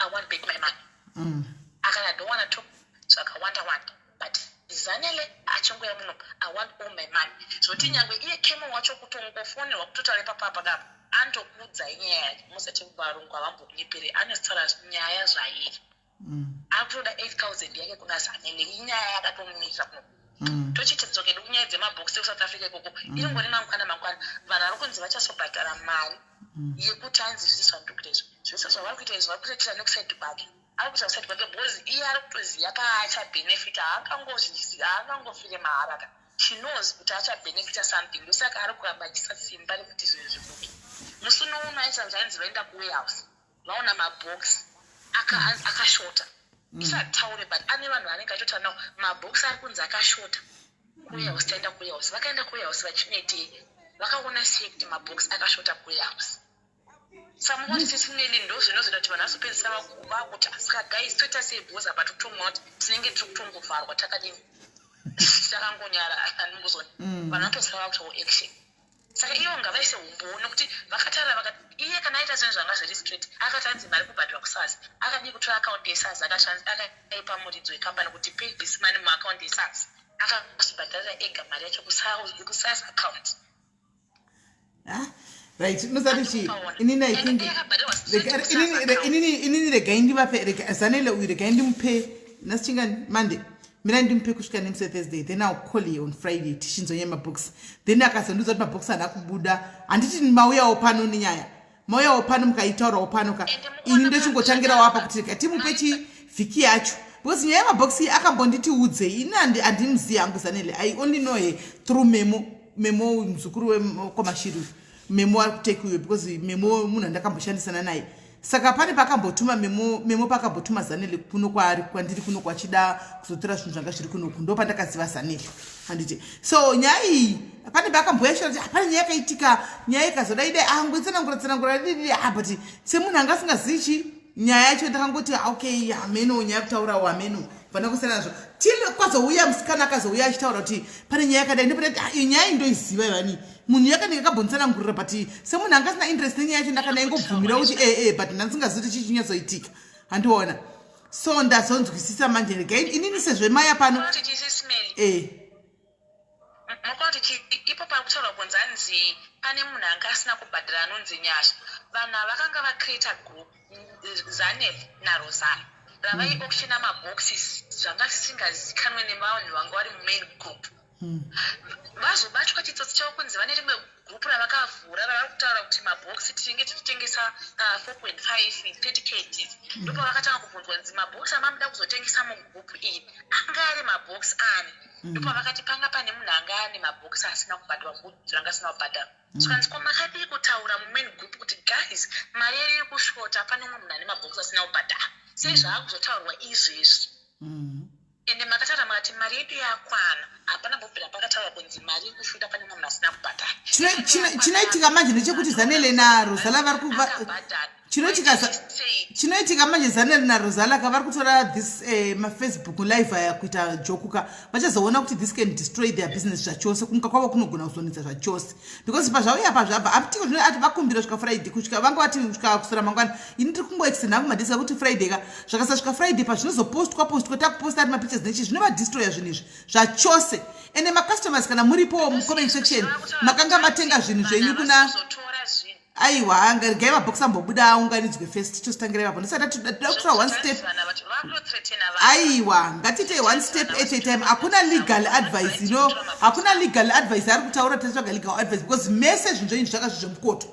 I want back my money akati I don't wanna talk zvakawanda wanda but Zanele achingoya muno I want all my money zvoti nyangwe iye Kemo wacho kutongofonerwa kutotaura ipapa kapo anotokuudzai nyaya yake musati varungu havambokunyepere anotaura nyaya zvairi akutoda 8000 yake kuna Zanele inyaya yakatomumirira kuno tochiti dzokedi kunyaya dzemabhokisi ekuSouth Africa ikoko iringori mangwana mangwana vanhu vari kunzi vachazobhadhara mari yekuti hanzi zvisi zvandiri kuita izvi zvese zvavari kuita izvi vari kutoitira nekusaidi kwake ari kuita kusaidi kwake because iye ari kutoziva paachabhenefita haangangofire mahara ka she knows kuti achabhenefita something ndosaka ari kuramba achisa simba rekuti zvinhu zvibude musi unoona aita zvanzi vaenda kuwarehouse vaona mabhokisi akashota isataure but ane vanhu vanenge achitotaura nawo mabhokisi ari kunzi akashota kuwarehouse taenda kuwarehouse vakaenda kuwarehouse vachinetei vakaona sei kuti mabhokisi akashota kuwarehouse samungoti sisimeli ndo zvinozoita kuti vanhu vazopedzisira vakuti saka guys toita sei because apa tikutomwa kuti tinenge tiri kutongovharwa takadini takangonyara anongozona vanhu vanopedzisira vakuitawo action saka ivo ngavaise umbowo nekuti vakataura vakati iye kana aita zvinhu zvanga zviri straight akati anzi mari kubhadharwa kuSARS akadii kutora akaunti yeSARS akaipa muridzo wekambani kuti pay this money muakaunti yeSARS akazobhadharira ega mari yacho kuSARS account. Ah, right unosati chi inini I think inini regai ndivape Zanele uyu regai ndimupe nhasi chingani Monday mina ndimupe kusvika nemusi Thursday then I'll call you on Friday tichinzonye mabooks then akazondiudza kuti mabooks haana kubuda handiti mauyawo pano nenyaya mauyawo pano mukaitaurawo pano ka ini ndochingotangirawo apa kuti rega timupe chivhiki yacho because nyaya yemabhokisi iyi akambonditi udzei ini handimuzivi hangu Zanele I only know her through Memo Memo muzukuru wekwamashiri Memo ari kuteki uyo because Memo munhu andakamboshandisana naye saka pane pakambotuma Memo Memo pakambotuma Zanele kuno kwaari kwandiri kuno kwachida kuzotora zvinhu zvanga zviri kunoku ndo pandakaziva Zanele handiti so nyaya iyi pane paakambouya kuti hapana nyaya yakaitika nyaya ikazodai dai angwetsanangura tsanangura didi ah but semunhu anga asingazivi chi nyaya yacho ndakangoti okay hameno nyaya yekutaurawo hameno fana kusiyana nazvo till kwazouya musikana akazouya achitaura kuti pane nyaya yakadai ndopota ah, iyi nyaya iyi ndoiziva ivani Munhu yakanenge akambonditsanangurira, but semunhu anga asina interest nenyaya yacho, ndakana ingobvumira kuti ee, but ndandisingazivi kuti chii chinyatsoitika, handiona. So ndazonzwisisa manje. Regai inini sezvemaya pano. Mukaona kuti ipo pari kutaurwa kunzi hanzi pane munhu anga asina kubhadhara anonzi Nyasha. Vanhu ava vakanga vacreata group, Zanel naRosala, ravaiauctiona maboxes. Zvanga zvisingazikanwe nevanhu vanga vari mumain group. Vazobatwa chitsotsi chavo kunzi vane rimwe group ravakavhura ravari kutaura kuti mabhokisi tinenge tichitengesa 4.5, 30 kgs. Ndopavakatanga kubvunzwa nzi mabhokisi amamuda kuzotengesa mugroup iyi anga ari mabhokisi ani? Ndopavakati panga pane munhu anga ane mabhokisi asina kubhadharwa, gudzo ranga asina kubhadharwa. Zvikanzi, ko makadii kutaura mumain group kuti guys, mari yedu iri kushota, pane umwe munhu ane mabhokisi asina kubhadhara? Sei zvaakuzotaurwa izvezvi? Ende makataura makati mari yedu yakwana. Hapana mbobvira pakataurwa kunzi mari iri kushota, pane umwe munhu asina kubhadhara. Chinoitika manje ndechekuti Zanele naRosala vari kuva chinoitika manje, Zanele naRosala ka vari kutora this maFacebook live aya kuita joke ka. Vachazoona kuti this can destroy their business zvachose. Kumuka kwavo kunogona kuzonetsa zvachose, because pazvauya pazvabva apitiko zvino ati vakumbira svika Friday, kusvika vanga vati kusvika kusora mangwana. Ini ndiri kungoextend hangu madays akuti Friday ka. Zvakasasvika Friday, pazvinozopostwa postwa, takuposta ari mapictures nechi, zvinovadestroya zvinhu izvi zvachose. Ende macustomers, kana muripo mucomment section, makanga matenga zvinhu zvenyu kuna, aiwa, regai mabhokisi ambobuda, aunganidzwe first, tozitangira ipapo. Ndisati toda kutora one step, aiwa, ngatiitei one step at a time. Hakuna legal advice, hakuna legal advice ari kutaura. Tatsvaga legal advice because mese zvinhu zvenyu zvaka zvezvemukoto,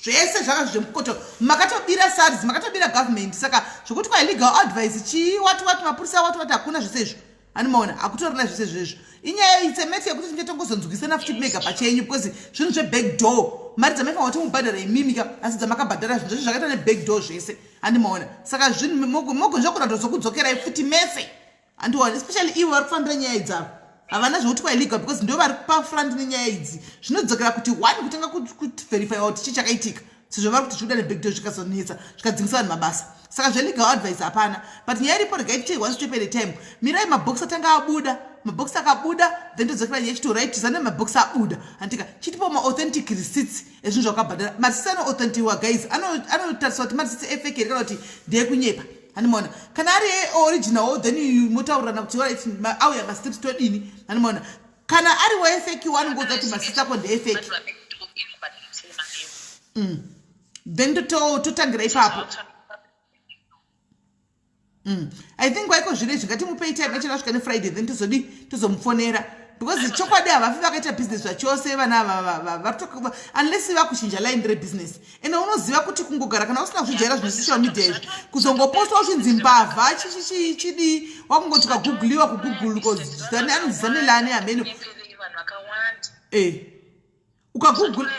zvese zvaka zvezvemukoto. Makatobira SARS, makatobira government. Saka zvokuti kwai legal advice chii, wati wati mapurisa, wati wati, hakuna zvese izvo. Animaona, hakutorina zvese zvezvo. Inyaya, it's a matter yekuti tinge tongozonzwisana futi mega pachenyu, because zvinhu zveback door, mari dzamaifanira kuti mubhadhara imimi ka, asi dzamakabhadhara, zvinhu zvacho zvakaita neback door zvese, handimaona. Saka zvinhu mogonzva kudzokudzokerayi futi mese, handiona, especially ivo vari kufambira nyaya idzavo. Havana zvokuti kwaillegal, because ndo vari pafront nenyaya idzi. Zvinodzokera kuti one kutanga kuverifya kuti chii chakaitika, sezvo vari kuti zvikuda nebackdoor, zvikazonetsa, zvikadzingisa vanhu mabasa. Saka zvelegal advice hapana, but nyaya iripo, regai tiite one step at a time. Mirai mabhokisi atanga abuda. Mabhokisi akabuda, then todzokera nyaya chito. Right, zane mabhokisi abuda, handika chitipo maauthentic receipts ezvinhu zvakabhadhara. Mareceipts anoauthentiwa, guys, anotariswa kuti mareceipts efake here kana kuti ndeekunyepa, handimaona. Kana ari original, then motaurirana kuti right, auya maslips, todini, handimaona. Kana ari waefake, anongoudza kuti mareceipts ako ndeefake. Then totangira ipapo. I think waiko zvino izvi, ngatimupei time achana svika neFriday, then tozodi tozomufonera, because chokwadi havafi vakaita business zvachose vana ava, unless vakuchinja line rebusiness. Ende unoziva kuti kungogara kana usina kuzvijaira zvinhu social media izvi, kuzongopostwa uchinzi mbavha, chidii, wakungoti ukagugliwa kuGoogle, anonzi Zanelani hameno. Ukagoogle,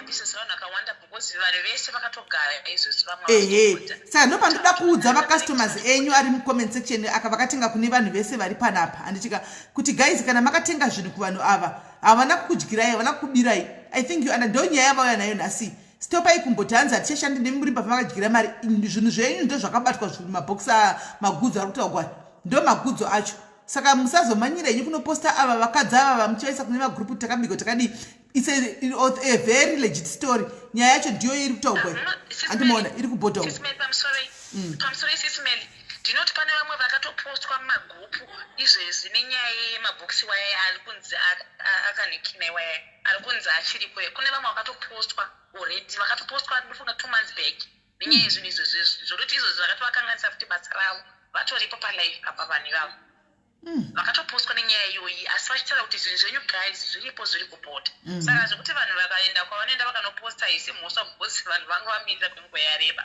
ehe. Saka ndo pandoda kuudza macustomers enyu ari mucomment section aka, vakatenga kune vanhu vese vari panapa, handitika, kuti guys, kana makatenga zvinhu kuvanhu ava, havana kukudyirai, havana kukubirai. I think you ndo nyaya yavauya nayo nhasi. Stopai kumboti hanzi hatichashandi nemi, muri mbavha, makadyira mari. Zvinhu zvenyu ndo zvakabatwa mabhokisi, magudzo ari kutaurwa ndo magudzo acho. Saka musazomanyira henyu kunoposta ava vakadzi ava vamuchivaisa kune magrupu, takabikwa, takadii. It's a very legit story. Nyaya yacho ndiyo iri kutaurwa, handimaona, iri kubhodha. Pamusoro isisimeli, ndinoti pane vamwe vakatopostwa mumagrupu izvezvi nenyaya yemabhokisi waya ari kunzi akanekina, iwaya ari kunzi achiripo. Kune vamwe vakatopostwa already, vakatopostwa ndofunga 2 months back nenyaya yezvinhu izvozvo, zvokuti izvozvo zvakatovakanganisa futi basa ravo. Vatoripo palive apa vanhu ivavo. Vakatopostwa nenyaya iyoyi, asi vachitaura kuti zvinhu zvenyu guys zviripo, zviri kubhodha. Saka zvekuti vanhu vakaenda kwavanoenda vakanoposta haisi mhosva, because vanhu vanga vamirira kwenguva yareba.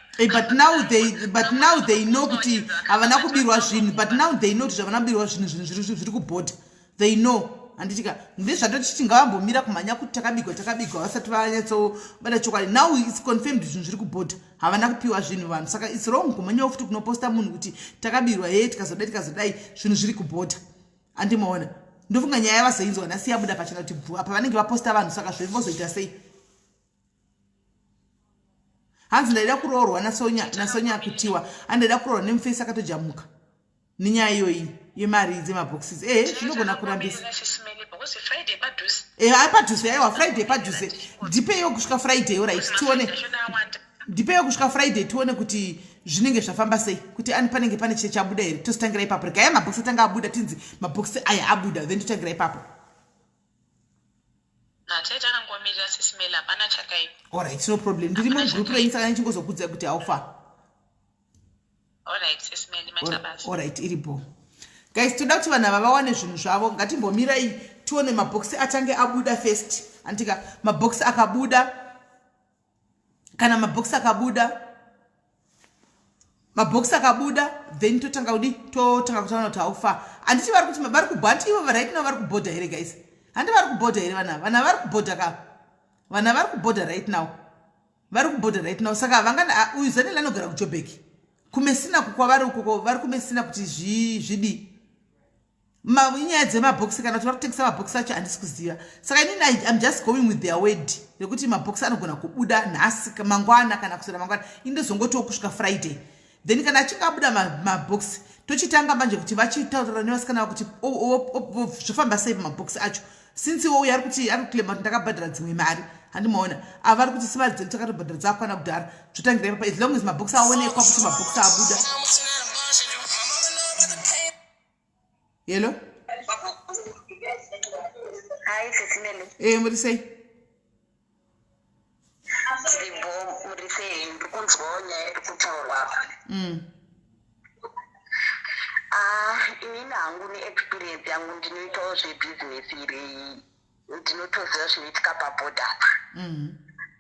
But now they know kuti havana kubirwa zvinhu. But now they know kuti zvavana kubirwa zvinhu, zvinhu zviri kubhodha, they know, handitika. Ndezvatotiti ngavambomira kumhanya kuti takabigwa, takabigwa, vasati vanyatsobata chokwadi. Now it's confirmed, zvinhu zviri kubhodha, havana kupiwa zvinhu vanhu. Saka it's wrong kumhanyawo futi kunoposta munhu kuti takabirwa, he, tikazodai, tikazodai, zvinhu zviri kubhodha, handimaona. Ndofunga nyaya yavazoinzwa nhasi yabuda pachena kuti bvu apa vanenge vaposta vanhu. Saka zvevozoita sei? Hanzi ndaida kuroorwa naSonya, naSonya kutiwa handaida kuroorwa nemufesi akatojamuka nenyaya iyoyi. yemari dzemaboxes. Ehe, zvinogona kurambisa. Ehe, padhuze, aiwa, Friday padhuze. Ndipeiwo kusvika Friday, orit, tione. Ndipeiwo kusvika Friday, tione kuti zvinenge zvafamba sei, kuti ani panenge pane chie chabuda here. Tositangira ipapo. Regai mabhokisi atanga abuda, tinzi mabhokisi aya abuda, then totangira ipapo. Alright, no problem. Ndiri mugroup renyu, saka ndichingozokudzai kuti how far. Alright, iripo guys. Toda kuti vanhu ava vawane zvinhu zvavo. Ngatimbomirai tione mabhokisi atange abuda first, andika? Mabhokisi akabuda, kana mabhokisi akabuda, mabhokisi akabuda, then totanga kudi, totanga kutaura kuti how far. Handiti vari kuti vari kubho, handiti ivo right now vari kubhodha here, guys? Handi vari kubhodha here vana? Vana vari kubhodha ka, vana vari kubhodha right now, vari kubhodha right now. Saka vangana uyu Zanele anogara kuJobek, kuMesina kwavari ukoko, vari kuMesina kuti zvidii inyaya dzemabhokisi, kana kuti vari kutengesa mabhokisi acho, handisi kuziva. Saka inini I'm just going with their word rekuti mabhokisi anogona kubuda nhasi, mangwana, kana kusera mangwana. Ini ndozongotiwo kusvika Friday, then kana achinge abuda mabhokisi, tochitanga manje kuti vachitaurira nevasikana vakuti zvofamba sei pamabhokisi acho, since iwo uyo ari kuti ari kuclaima kuti ndakabhadhara dzimwe mari. Handimaona ava vari kuti simari dzedu takatobhadhara, dzakakwana kudhara. Zvotangira ipapa, as long as mabhokisi aonekwa kuti mabhokisi abuda. Hello. Hi, Sisimele. Eh, muri sei? Tiripo, muri sei? Ndiri kunzwawo nyaya iri kutaurwa apa. Ah, inini hangu neexperience yangu, ndinoitawo zvebhizinesi iri, ndinotoziva zvinoitika pabhodha apa.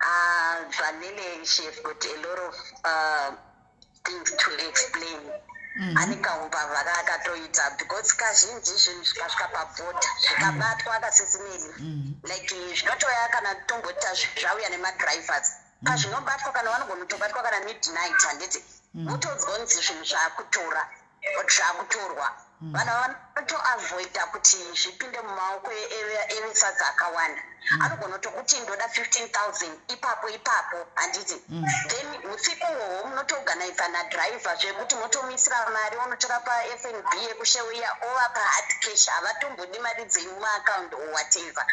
Ah, Zanele, she has got a lot of things to explain. Ane kaumbavha kaakatoita, because kazhinji zvinhu zvikasvika pabhodha, zvikabatwa akasisimeli, like zvinotoya, kana tomboti zvauya nemadrivers, pazvinobatwa, kana vanogona kutobatwa kana midnight, handiti votonzwa kunzi zvinhu zvaakutora, zvakutorwa. Vanhu vanotoavoida kuti zvipinde mumaoko evesadza akawanda. Anogona kutokuti ndoda 15 000 ipapo ipapo, handiti? Then usiku uhwohwo munotoorganiza nadriver zvekuti motomuisira mari, onotora paFNB yekusheuya, ovapa hard cash. Havatombodi mari dzenyu muaccount or whatever,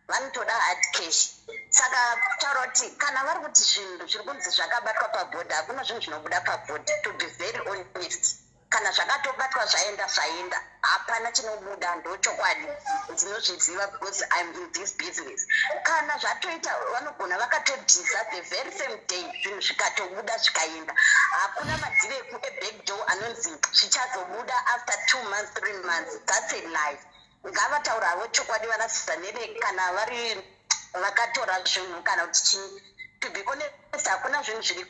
vanotoda hard cash. Saka kutaura kuti kana vari kuti zvinhu zviri kunzi zvakabatwa pabhodha, hakuna zvinhu zvinobuda pabhodha, to be very honest. Kana zvakatobatwa, zvaenda, zvaenda, hapana chinobuda. Ndochokwadi, ndinozviziva because I'm in this business. Kana zvatoita, vanogona vakatodhiza the very same day, zvinhu zvikatobuda, zvikaenda. Hakuna madhiri ebackdoor anonzi zvichazobuda after 2 months, 3 months. That's a lie. Ngavataura havo chokwadi vana Zanele, kana vari vakatora zvinhu kana kuti chii. To be honest, hakuna zvinhu zviri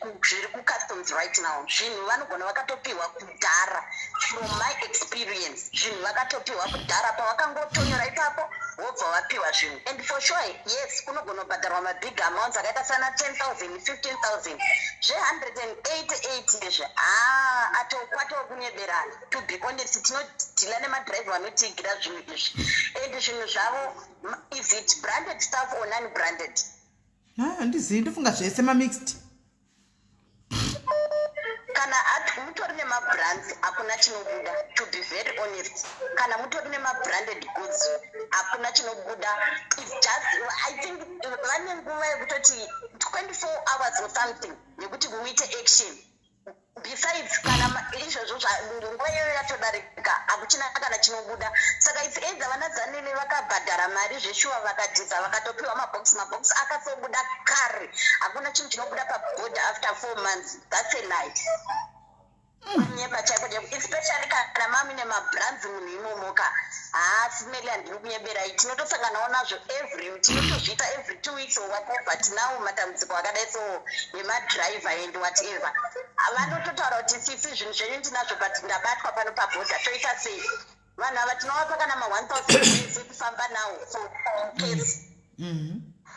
kucustoms right now. Zvinhu vanogona vakatopiwa kudhara. From my experience, zvinhu vakatopiwa kudhara. Pavakangotonyora ipapo, wobva wapiwa zvinhu. And for sure, yes, kunogona kubhadharwa mabig amounts akaita sana 10 000, 15 000. Zve188 izvi, haa, atokwatawo kunyeberana, to be honest. Tinodhila nemadhiraivha vanotiigira zvinhu izvi, and zvinhu zvavo, is it branded stuff or non branded? Handizivi, ndofunga zvese mamixed. Kana mutori nemabrands, hakuna chinobuda, to be very honest. Kana mutori nemabranded goods, hakuna chinobuda. It's just, I think vane nguva yekutoti 24 hours or something yekuti muite action. Besides, kana izvozvo nguva iyoyo yatodarika, hakuchina kana chinobuda. Saka it's either vana Zanele vakabhadhara mari zveshuwa, vakadhidza, vakatopiwa mabhokisi, mabhokisi akatobuda kare. Hakuna chinhu chinobuda pabhodha after 4 months. That's a lie, kunyepa chaiko chaiko, especially kana mamuine mabrands munhu imomoka. Haasi meli, handiri kunyeberai. Tinotosanganawo nazvo every, tinotozviita every 2 weeks or whatever. Tinawo matambudziko akadai so nemadriver and whatever. Vanototaura kuti, "Sisi, zvinhu zvenyu ndinazvo, but ndabatwa pano pabhodha, toita sei?" Vanhu ava tinovapa kana ma1000 ekufamba nawo for case.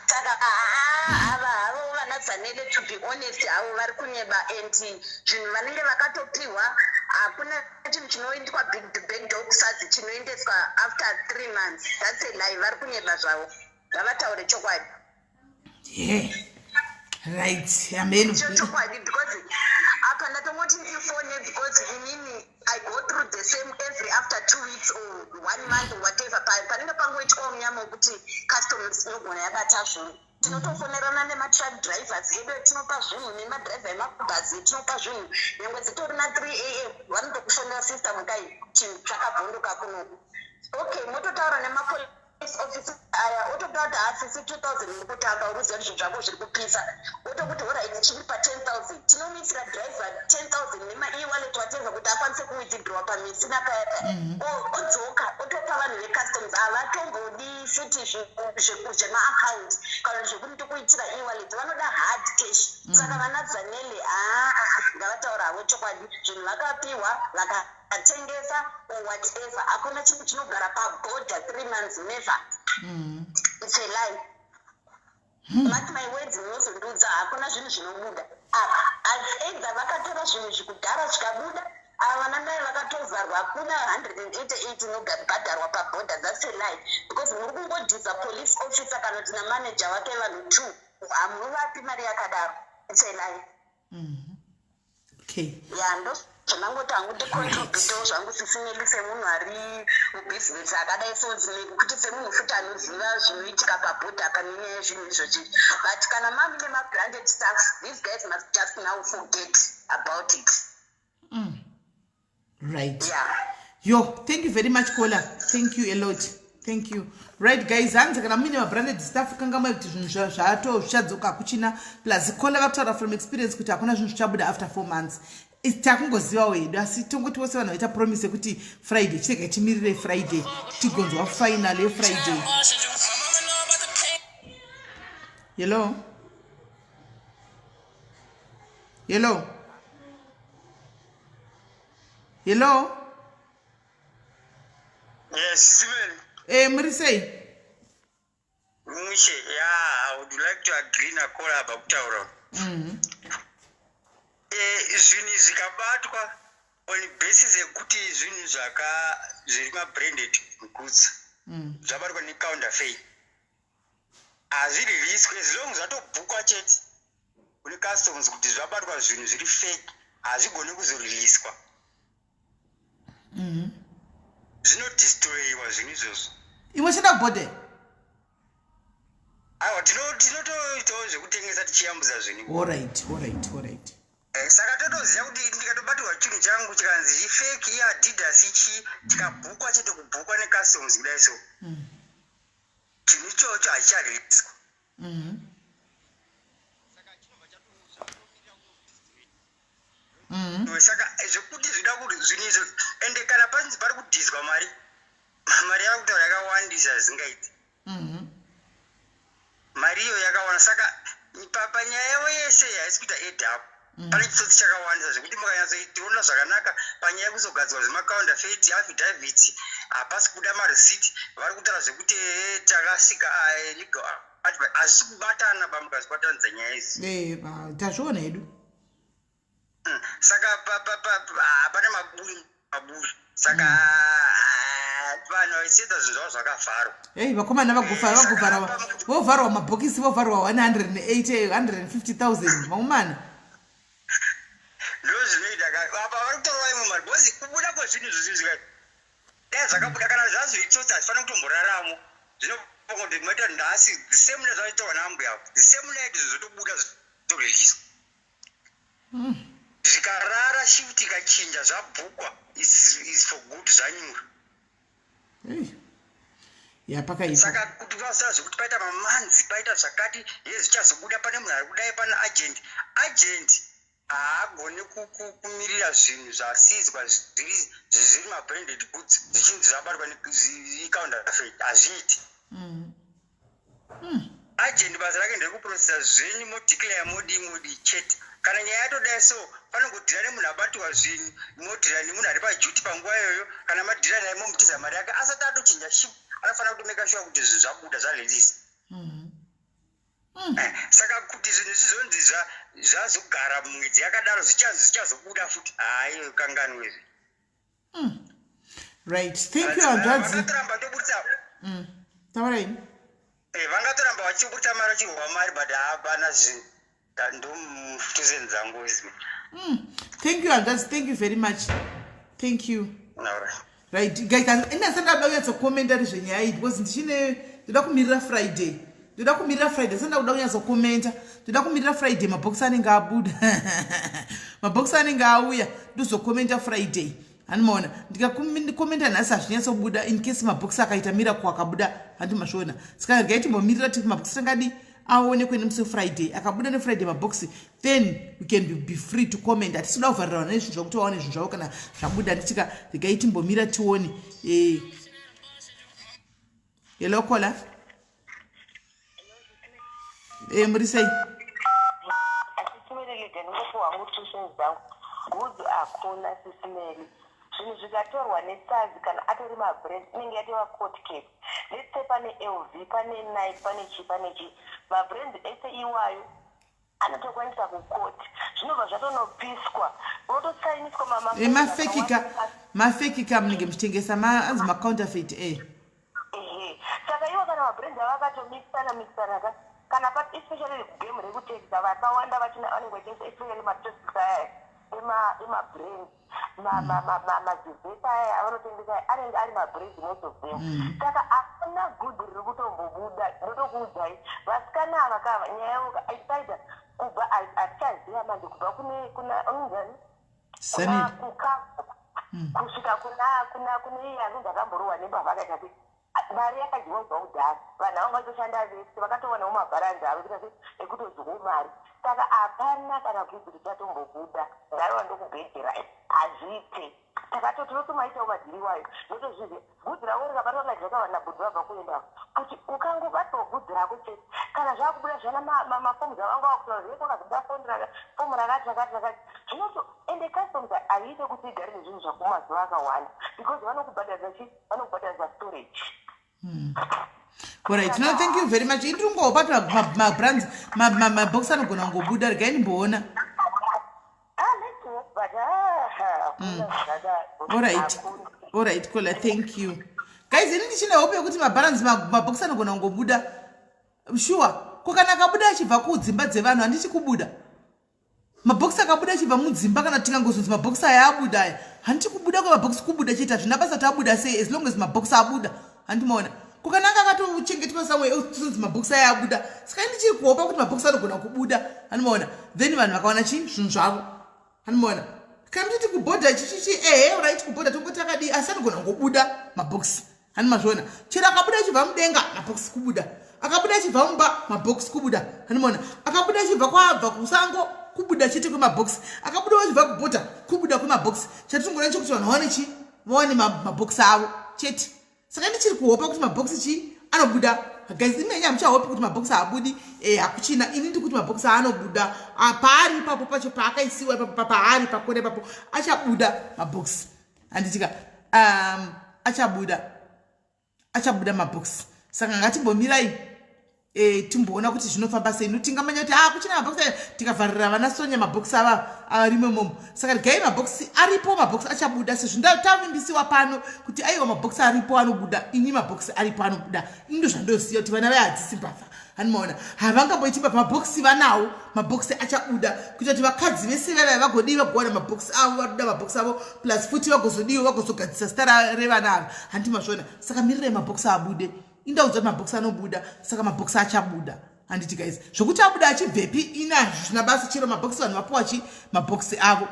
Saka ava havo vana Zanele, to be honest, havo vari kunyeba, and zvinhu vanenge vakatopiwa. Hakuna chinhu chinoendwa backdoor kusadzi chinoendeswa after 3 months. That's a lie, vari kunyeba zvavo. Ngavataure chokwadi. Yeah, right, amen. Chokwadi, because apa Apa ndatongoti ndifone because inini I go through the same every after 2 weeks or one month or whatever. Panenge pangoitwawo munyama wekuti customs inogona yabata zvinhu, tinotofonerana nematruck drivers edu etinopa zvinhu, nemadhiraivha emabhazi etinopa zvinhu. Nyangwe dzitori na3 a.m., vanotokufonera, "Sister, mukai, chinhu chakabvondoka kunoku." Okay, mototaura nemapolice officer aya, ototaura kuti, "Hasisi 2000 muri kutamba, uri kuziva kuti zvinhu zvako zviri kupisa." Otokuti, "Alright, chiri pa10 000." Tinomuisira driver 10 000 nema-ewallet, whatever, kuti akwanise kuwithdrawa pamisina paya paya. Odzoka otopa vanhu vecustoms. Havatombodi futi zvemaaccount kana zvekuti tokuitira ewallet, vanoda hard cash. Saka vana Zanele, haa, ngavataura havo chokwadi. Zvinhu vakapiwa, vakatengesa or whatever, hakuna chinhu chinogara paborder 3 months, never. It's a lie, mark my words. Munozondiudza, hakuna zvinhu zvinobuda apa. Either vakatora zvinhu zvikudhara zvikabuda, ava vana mai vakatovharwa, hakuna 188 inobhadharwa pabhodha. That's a lie, because muri kungodhiza police officer kana kuti namanager wake, vanhu two, hamuvapi mari yakadaro. It's a lie. Ya, ndo zvandangoti hangu ndicontributewo zvangu, Sisi Melly, semunhu ari mubhizinesi akadai so, nekuti semunhu futi anoziva zvinoitika pabhodha pane nyaya yezvinhu izvozvi. But kana mamine mabranded stuff, these guys must just now forget about it. Right. Yeah. Yo, thank you very much, caller. Thank you a lot, thank you. Right guys, hanzi kana muine mabranded stuff, kangamai kuti zvinhu zvato zvichadzoka, hakuchina. Plus caller vakutaura from experience kuti hakuna zvinhu zvichabuda after 4 months. Takungozivawo hedu, asi tongoti vose vanhu vaita promise yekuti Friday, chirega timirire Friday, tigonzwa final yeFriday. Hello, hello, hello. Yes, Sibel. Muri sei? Mushe, yeah, I would like to agree nacaller apa kutaura. Zvinhu zvikabatwa on basis yekuti zvinhu zvaka zviri mabranded goods zvabatwa necounterfeit, hazvireleaswe as long zvatobhukwa chete kune customs kuti zvabatwa zvinhu zviri fake, hazvigoni kuzoreleaswa. Zvinodestroyiwa zvinhu izvozvo. Imwe chenda kubhodhe. Aiwa, tinotoitawo zvekutengesa tichiyambudza zvinhu. Alright. Saka totoziva kuti ndikatobatirwa chinhu changu chikanzi ifake, iAdidas ichi, chikabhukwa chete, kubhukwa necustoms kudai so, chinhu ichocho hachichareleaswa. Saka zvekuti zvida kuti zvinhu izvo, ende kana panzi pari kudhizwa mari, mari yakutaura yakawandisa zvisingaiti. Mari iyo yakawanda. Saka panyaya yavo yese haisi kuita add up. Pane chitsotsi chakawandisa zvekuti mukanyatsotiona zvakanaka panyaya yekuzogadzirwa zvemacounterfeit affidavits, hapasi kubuda mareceipt. Vari kutaura zvekuti takasika legal advice, hazvisi kubatana pamukazibatanidza nyaya idzi. Tazviona hedu. Saka hapana maburi maburi. Saka ah, vanhu vachiedza zvinhu zvavo zvakavharwa. Ei, vakomana vagovharwa, vovharwa mabhokisi, vovharwa 180 150 000, vaumana. Ndo zvinoita apa vari kutorwa imwe mari, because kubuda kwezvinhu izvo, zvinhu zvika dai zvakabuda kana zvazvitsotsi, hazvifanira kutomboraramo. Zvinofunga kuti maita nhasi, the same night zvaitorwa naambuya avo, the same night zvinhu zvotobuda, zvotoreleaswa. Zvikarara, shift ikachinja, zvabhukwa, is for good, zvanyura. Ei, ya, pakaipa. Saka kuti vasara zvekuti paita mamanzi, paita zvakati, ye, zvichazobuda pane munhu ari kudai, pane agent. Agent haagoni kumirira zvinhu zvasizwa zviri mabranded goods zvichinzi zvabatwa icounterfeit, hazviiti. Agent basa rake nderekuprocesa zvenyu, modeclare, modi modi chete. Kana nyaya yatodai so, panongodhira nemunhu abatirwa zvinhu, modhira nemunhu ari paduty panguva iyoyo. Kana madhira naye, momutiza mari yake asati atochinja shift, anofanira kutomeka sure kuti zvinhu zvabuda, zvarelease. Saka kuti zvinhu zvizonzi zvazogara mwedzi yakadaro, zvichanzi zvichazobuda futi, haiyo, kanganwezve. Right, thank you, hanzvadzi. Vangatoramba tobudisa. Taurai. Vangatoramba vachibudisa mari, vachirwa mari, but hapana zvinhu. Ndotuzen dzangu idzi. Thank you, hanzvadzi. Thank you very much. Thank you. Right, guys, ini ndisati ndada kunyatsokomenda nezvenyaya iyi because ndichine ndoda kumirira Friday. Ndoda kumirira Friday, ndisati ndakuda kunyatsokomenda. Ndoda kumirira Friday, mabhokisi anenge abuda. Mabhokisi anenge auya, ndozokomenda Friday. Handimaona, ndikakomenda nhasi hazvinyatsobuda in case mabhokisi akaita miracle akabuda, handi mazviona. Saka regai timbomirira titi mabhokisi tangadi aonekwe nemusi weFriday. Akabuda neFriday mabhokisi, then we can be free to comment. Hatisi kuda kuvharira vanhu nezvinhu zvakuti vaone zvinhu zvavo kana zvabuda, nditika regai timbomira tione. Hello caller, muri sei? Good, hakuna sisimeli. Zvinhu zvikatorwa nesazi, kana atori mabrand, inenge yatova court case. Let's say pane LV, pane Nike, pane chii, pane chii, mabrand ese iwayo anotokwanisa kukoti, zvinobva zvatonopiswa, unotosainiswa. Mafekika, mafekika munenge muchitengesa anzi macounterfeit e. Ehe, saka iwo kana mabrand avo akatomixana mixana ka, kana especially game rekutengesa, vakawanda vachina vanenge vachitengesa, especially matopics aya emabrand, mazivhesa aya avanotengesa anenge ari mabrand, most of them. Saka hakuna good riri kutombobuda. Ndotokuudzai, vasikana ava kava nyaya yavo isaida kubva hatichaziva manje, kubva kune kuna unonzani kukafu kusvika kuna kune iye anonzi akamborohwa nembavha, akaita sei, mari yakadyiwa kubva kudhara. Vanhu vanga vachitoshanda vese vakatowanawo mabharanzi avo kuita sei ekutodyawo mari. Saka hapana kana good richatombobuda. Ndaiva ndokubhedherai, hazviite. Tinotomaitawo madhiri iwayo, ndotozviziva. Bhudzi rako rikabatwa like zvakawana bhudzi vabva kuenda, kuti ukangobatwa bhudzi rako chete, kana zvakubuda zvana mafomu avanga wakutaura zve, kwakazobuda fomu rakati rakati rakati, zvinoto ende customs haiite kuti igare nezvinhu zvako mazuva akawanda, because vanokubhadharisa chi vanokubhadharisa storage. Alright, no, thank you very much. Indiri kungohopa kuti mabrands, mabox anogona kungobuda. Regai ndimboona. Ah, let's hope, but ah, hakuna zvakadaro. Alright, caller, thank you. Guys, ini ndichine hope yekuti mabrands, mabox anogona kungobuda sure. Ko kana akabuda achibva kudzimba dzevanhu, handiti kubuda mabhokisi akabuda achibva mudzimba? Kana tingangozonzi mabhokisi aya abuda aya, handiti kubuda kwemabhokisi kubuda chete? Hazvina basa kuti abuda sei, as long as mabhokisi abuda, handimaona? Ko kana anga akatochengetwa somewhere, tozonzi mabhokisi aya abuda. Saka ndichiri kuhopa kuti mabhokisi anogona kubuda, handimaona? Then vanhu vakawana chii, zvinhu zvavo, handimaona? Kana titi kubhodha chichichi, ehe, right, kubhodha tongoti akadii, asi anogona kungobuda mabhokisi, hani mazviona? Chero akabuda achibva mudenga, mabhokisi kubuda. Akabuda achibva mumba, mabhokisi kubuda, handimaona? Akabuda achibva kwaabva kusango, kubuda chete kwemabhokisi. Akabuda achibva kubhodha, kubuda kwemabhokisi. Chatingoona chekuti vanhu vaone chi vaone mabhokisi avo chete. Saka ndichiri kuhopa kuti mabhokisi chi anobuda. Guys, imenya hamuchahopi kuti mabhokisi haabudi? Hakuchina. Ini ndiri kuti mabhokisi anobuda paari ipapo pacho paakaisiwa ipapo, paari pakona ipapo, achabuda mabhokisi, handitika? Achabuda, achabuda mabhokisi. Saka ngatimbomirai, timboona kuti zvinofamba sei. Notingamanya kuti ah, kuchina mabhokisi, tikavharira vana Sonya mabhokisi ava arimo imomo. Saka regai, mabhokisi aripo, mabhokisi achabuda sezvo tavimbisiwa pano kuti aiwa, mabhokisi aripo anobuda. Ini mabhokisi aripo anobuda, ini ndo zvandoziva kuti vana vaya hadzisi mbavha, hanimaona? Havangamboiti mbavha. Mabhokisi vanawo, mabhokisi achabuda kuita kuti vakadzi vese vavaya vagodii, vagowana mabhokisi avo. Vadoda mabhokisi avo, plus futi vagozodiwo vagozogadzisa zita revana ava, handi mazviona? Saka mirirai mabhokisi abude. Indaudza kuti mabhokisi anobuda, saka mabhokisi achabuda, handiti guys? Zvokuti abuda achibvepi, ina hazvina basa. Chero mabhokisi vanhu vapuwa chi mabhokisi avo,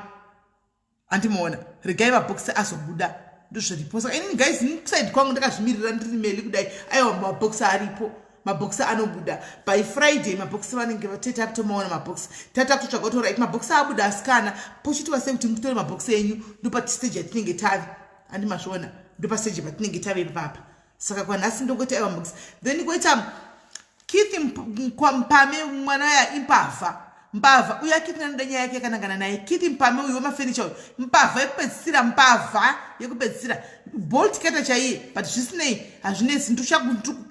handimaona? Regai mabhokisi azobuda, ndozviripo. Saka inini guys, kuside kwangu ndakazvimirira, ndiri meli kudai. Aiwa, mabhokisi aripo, mabhokisi anobuda by Friday. Mabhokisi vanenge tete kutomaona mabhokisi, tata kutotsvaga kuti right, mabhokisi abuda, asikana, pochitiwa sei kuti mutore mabhokisi enyu? Ndopastage yatinenge tave, handi mazviona? Ndopastage patinenge tave ipapapa. Saka kwanhasi ndongoti aiwa, mabhokisi. Then koita Keith Mpame, mwana uya imbavha, mbavha uya Keith. Nanoda nyaya yake yakanangana naye Keith Mpame uyu wemafenicha uyu, mbavha yekupedzisira, mbavha yekupedzisira, bolt cutter chaiye. But zvisinei, hazvinetsi.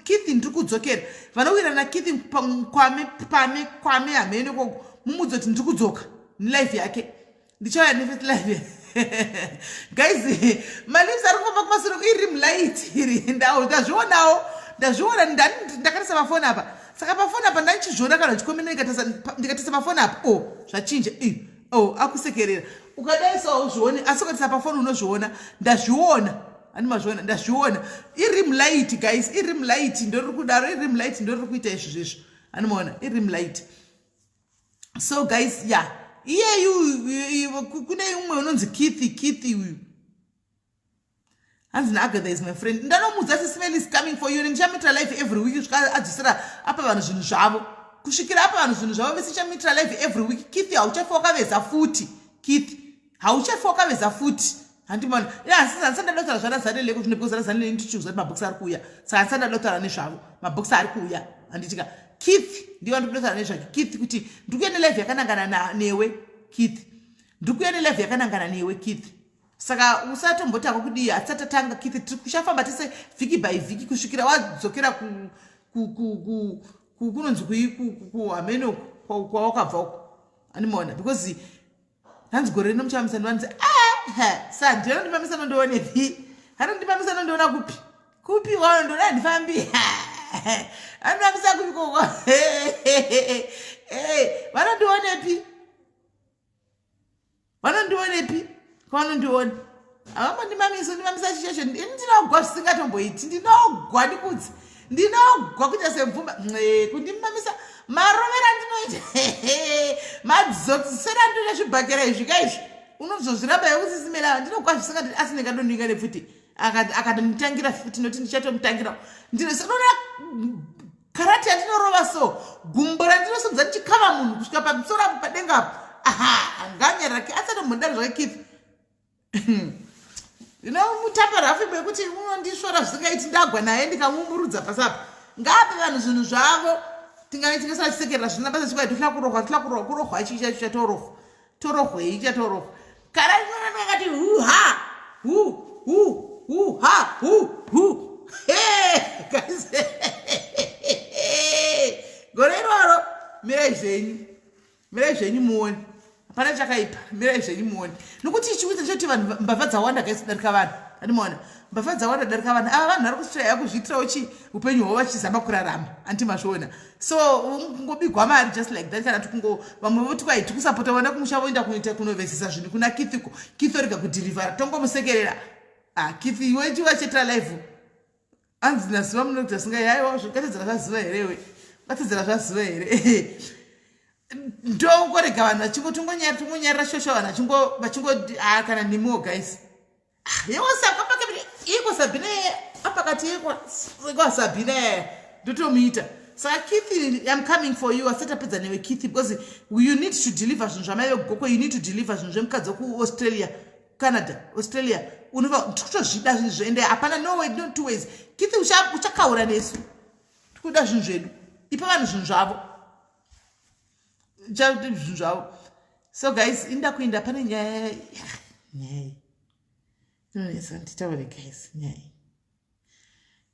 Keith, ndiri kudzokera. Vanowirana Keith Kwame, Pame, Kwame, hamene koko, mumudzi kuti ndiri kudzoka nelive yake. Ndichauya nefirst live. Guys, malips ari kufamba kumasure, iri mulight iri. Ndazvionawo, ndazviona. Ndakatarisa pafoni apa, saka pafoni apa ndandichizviona. Kana uchikomena, ndikatisa pafoni apa, o oh, zvachinja. Oh, akusekerera. Ukadai so hauzvioni, asi ukatarisa pafoni unozviona. Ndazviona. Ani mazviona, ndazviona. Irim light guys, irim light ndoriri kudaro, irim light ndoriri kuita izvi zvezvo. Ani maona, irim light. So guys, yeah. Iyeyu kune umwe unonzi Keith, Keith uyu. Hanzi naAgatha is my friend. Ndanomuudza kuti Smell is coming for you. Ndichamuitira live every week kusvika adzosera apa vanhu zvinhu zvavo. Kusvikira apa vanhu zvinhu zvavo vese ndichamuitira live every week. Keith hauchafi wakaveza futi. Keith hauchafi wakaveza futi. Handimona. Ina handisati ndada kutaura zvana Zanele ko zvino because ana Zanele ndichiuza kuti mabhokisi ari kuuya. Saka handisati ndada kutaura nezvavo. Mabhokisi ari kuuya. Handitika. Keith ndiye wandikuda kutaura nezvake. Keith kuti ndikuya nelive yakanangana newe Keith. Ndikuya nelive yakanangana newe Keith. Saka usatomboti ako kudii hatisati tatanga Keith, tiri kuchafamba tese vhiki by vhiki kusvikira wadzokera kunonzi kuhameno kwawakabva uko. Animaona because hanzi gore rino muchamamisa ndivanzi ah, sa ndiyo ndimamisa nondionepi anondimamisa nondiona kupi kupi wanondiona handifambi anondimamisa kupi koko vanondionepi Vanondionepi? Kwavanondiona. Havambondimamisi, ndimamisa chichecho. Ini ndinogwa zvisingatomboiti. Ndinogwa ndikudzi. Ndinogwa kuita semvumba. Nxe, kundimamisa marovera andinoita. Madzokisera andinoita zvibhakera izvi ka izvi. Unozozviramba iwe kusisimela. Ndinogwa zvisingatoiti asi ndingadonhinga nepfuti. Akatonditangira futi noti ndichatomutangira. Ndinoona Karate yandinorova so gumbo randinosumudza ndichikava munhu kusvika pamusoro apo padenga apo. Aha, nganyarara ke asatombondaro zvake Keith. Ndinomutapa rafu imwe yekuti unondisvora zvisingaiti ndagwa naye ndikamumburudza pasi apa. Ngaape vanhu zvinhu zvavo. Tingave tingasara tichisekerera zvisina basa chikwai tohla kurohwa tohla kurohwa kurohwa chii chacho chatorohwa. Torohwei chatorohwa. Karate ndakati hu ha hu hu hu ha hu hu. Hey, guys. Gore iroro mirai zvenyu. Mirai zvenyu muone. Hapana chakaipa. Mirai zvenyu muone. Nokuti chikuita choti vanhu mbavha dzawanda guys kudarika vanhu. Andimaona. Mbavha dzawanda kudarika vanhu. Ava vanhu vari kustraya kuzviitirawo chi upenyu hwavo vachizama kurarama. Anti mazviona. So kungobigwa mari just like that kana tikungo vamwe voti kwai tikusapota vana kumusha voenda kunoita kunovezesa zvinhu kuna Keith ko. Keith orega kudhirivhara tongomusekerera. Ah Keith iwe chiwachetera live. Anzi nazuva munoita singa yaiwa zvakatedzera zvazuva here iwe. Batedzera zvazuva here. Ndongorega vanhu vachingo tongonyara tongonyarira shosha vanhu vachingo vachingo ah kana nemiwo guys. Ah yewo saka paka iko Sabine apakati iko iko Sabine ndotomuita. Saka Keith I'm coming for you asati apedza newe Keith because you need to deliver zvinhu zvamai vegokwe you need to deliver zvinhu zvemukadzi wekuAustralia. Canada, Australia unova tikutozvida zvinhu izvo ende hapana no way no two ways. Keith uchakaura nesu. Tikuda zvinhu zvedu. Ipa vanhu zvinhu zvavo. Zvinhu zvavo. So guys, inda kuenda pane nyaya nyaya. Inonetsa nditaure guys nyaya.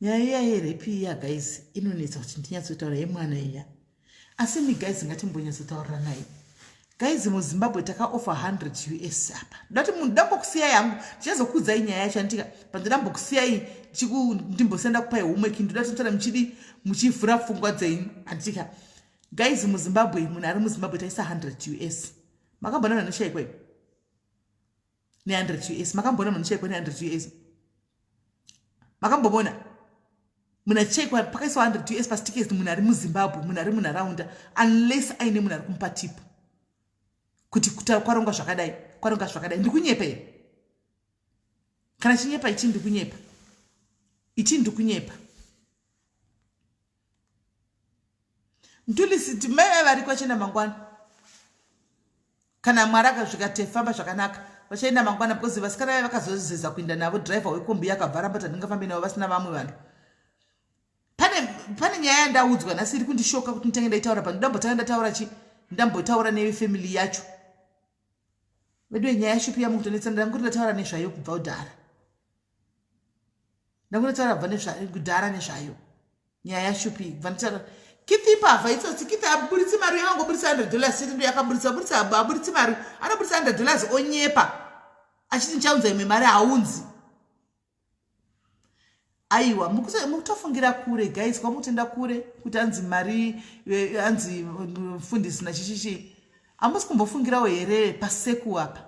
Nyaya iya yerepi iya guys inonetsa kuti ndinyatsotaura yemwana iya. Asi mi guys ngatimbonyatsotauriranayi. Guys muZimbabwe takaofa 100 US apa. Ndati munhu ndambokusiyai hangu ndichazokuudzai nyaya yacho andika pandinambokusiyai ndimbosenda kupai homework ndoda totaura muchidi muchivhura pfungwa dzenyu andika. Guys muZimbabwe munhu ari muZimbabwe taisa 100 US. Makambona vanhu vanoshaikwa ipi? Ne100 US. Makambona munhu anoshaikwa ne100 US? Makambomona munhu achichaikwa pakaiswa 100 US pastikesi munhu ari muZimbabwe munhu ari munharaunda unless aine munhu ari kumupa tip kuti kwarongwa zvakadai kwarongwa zvakadai ndikunyepa here kana chinyepa ichi ndikunyepa ichi ndikunyepa Mtulisi mai vai variko vachienda mangwana kana mwari akasvika tefamba zvakanaka vachaenda mangwana because vasikana vai vakazozeza kuenda navo driver wekombi yakabva aramba kuti handingafambi navo vasina vamwe vanhu pane pane nyaya yandaudzwa nhasi iri kundishoka kuti nditange ndaitaura pa ndambotanga ndataura chi ndambotaura nefamily yacho veduwe nyaya yacho piya mukutonetsa ndanguri ndataura nezvayo kubva kudhara ndanguri ndataura kubva kudhara nezvayo nyaya yaShupi kubva ndataura Keith ipavha itsotsi Keith aburitsi mari yakangoburitsa 100 dollars chete ndo yakaburitsa buritsa aburitsi mari anoburitsa 100 dollars onyepa achiti ndichaunza imwe mari haunzi aiwa mukutofungira kure guys kwamutenda kure kuti anzi mari anzi mfundisi nachichichi. Hamusi kumbofungirawo here paseku apa?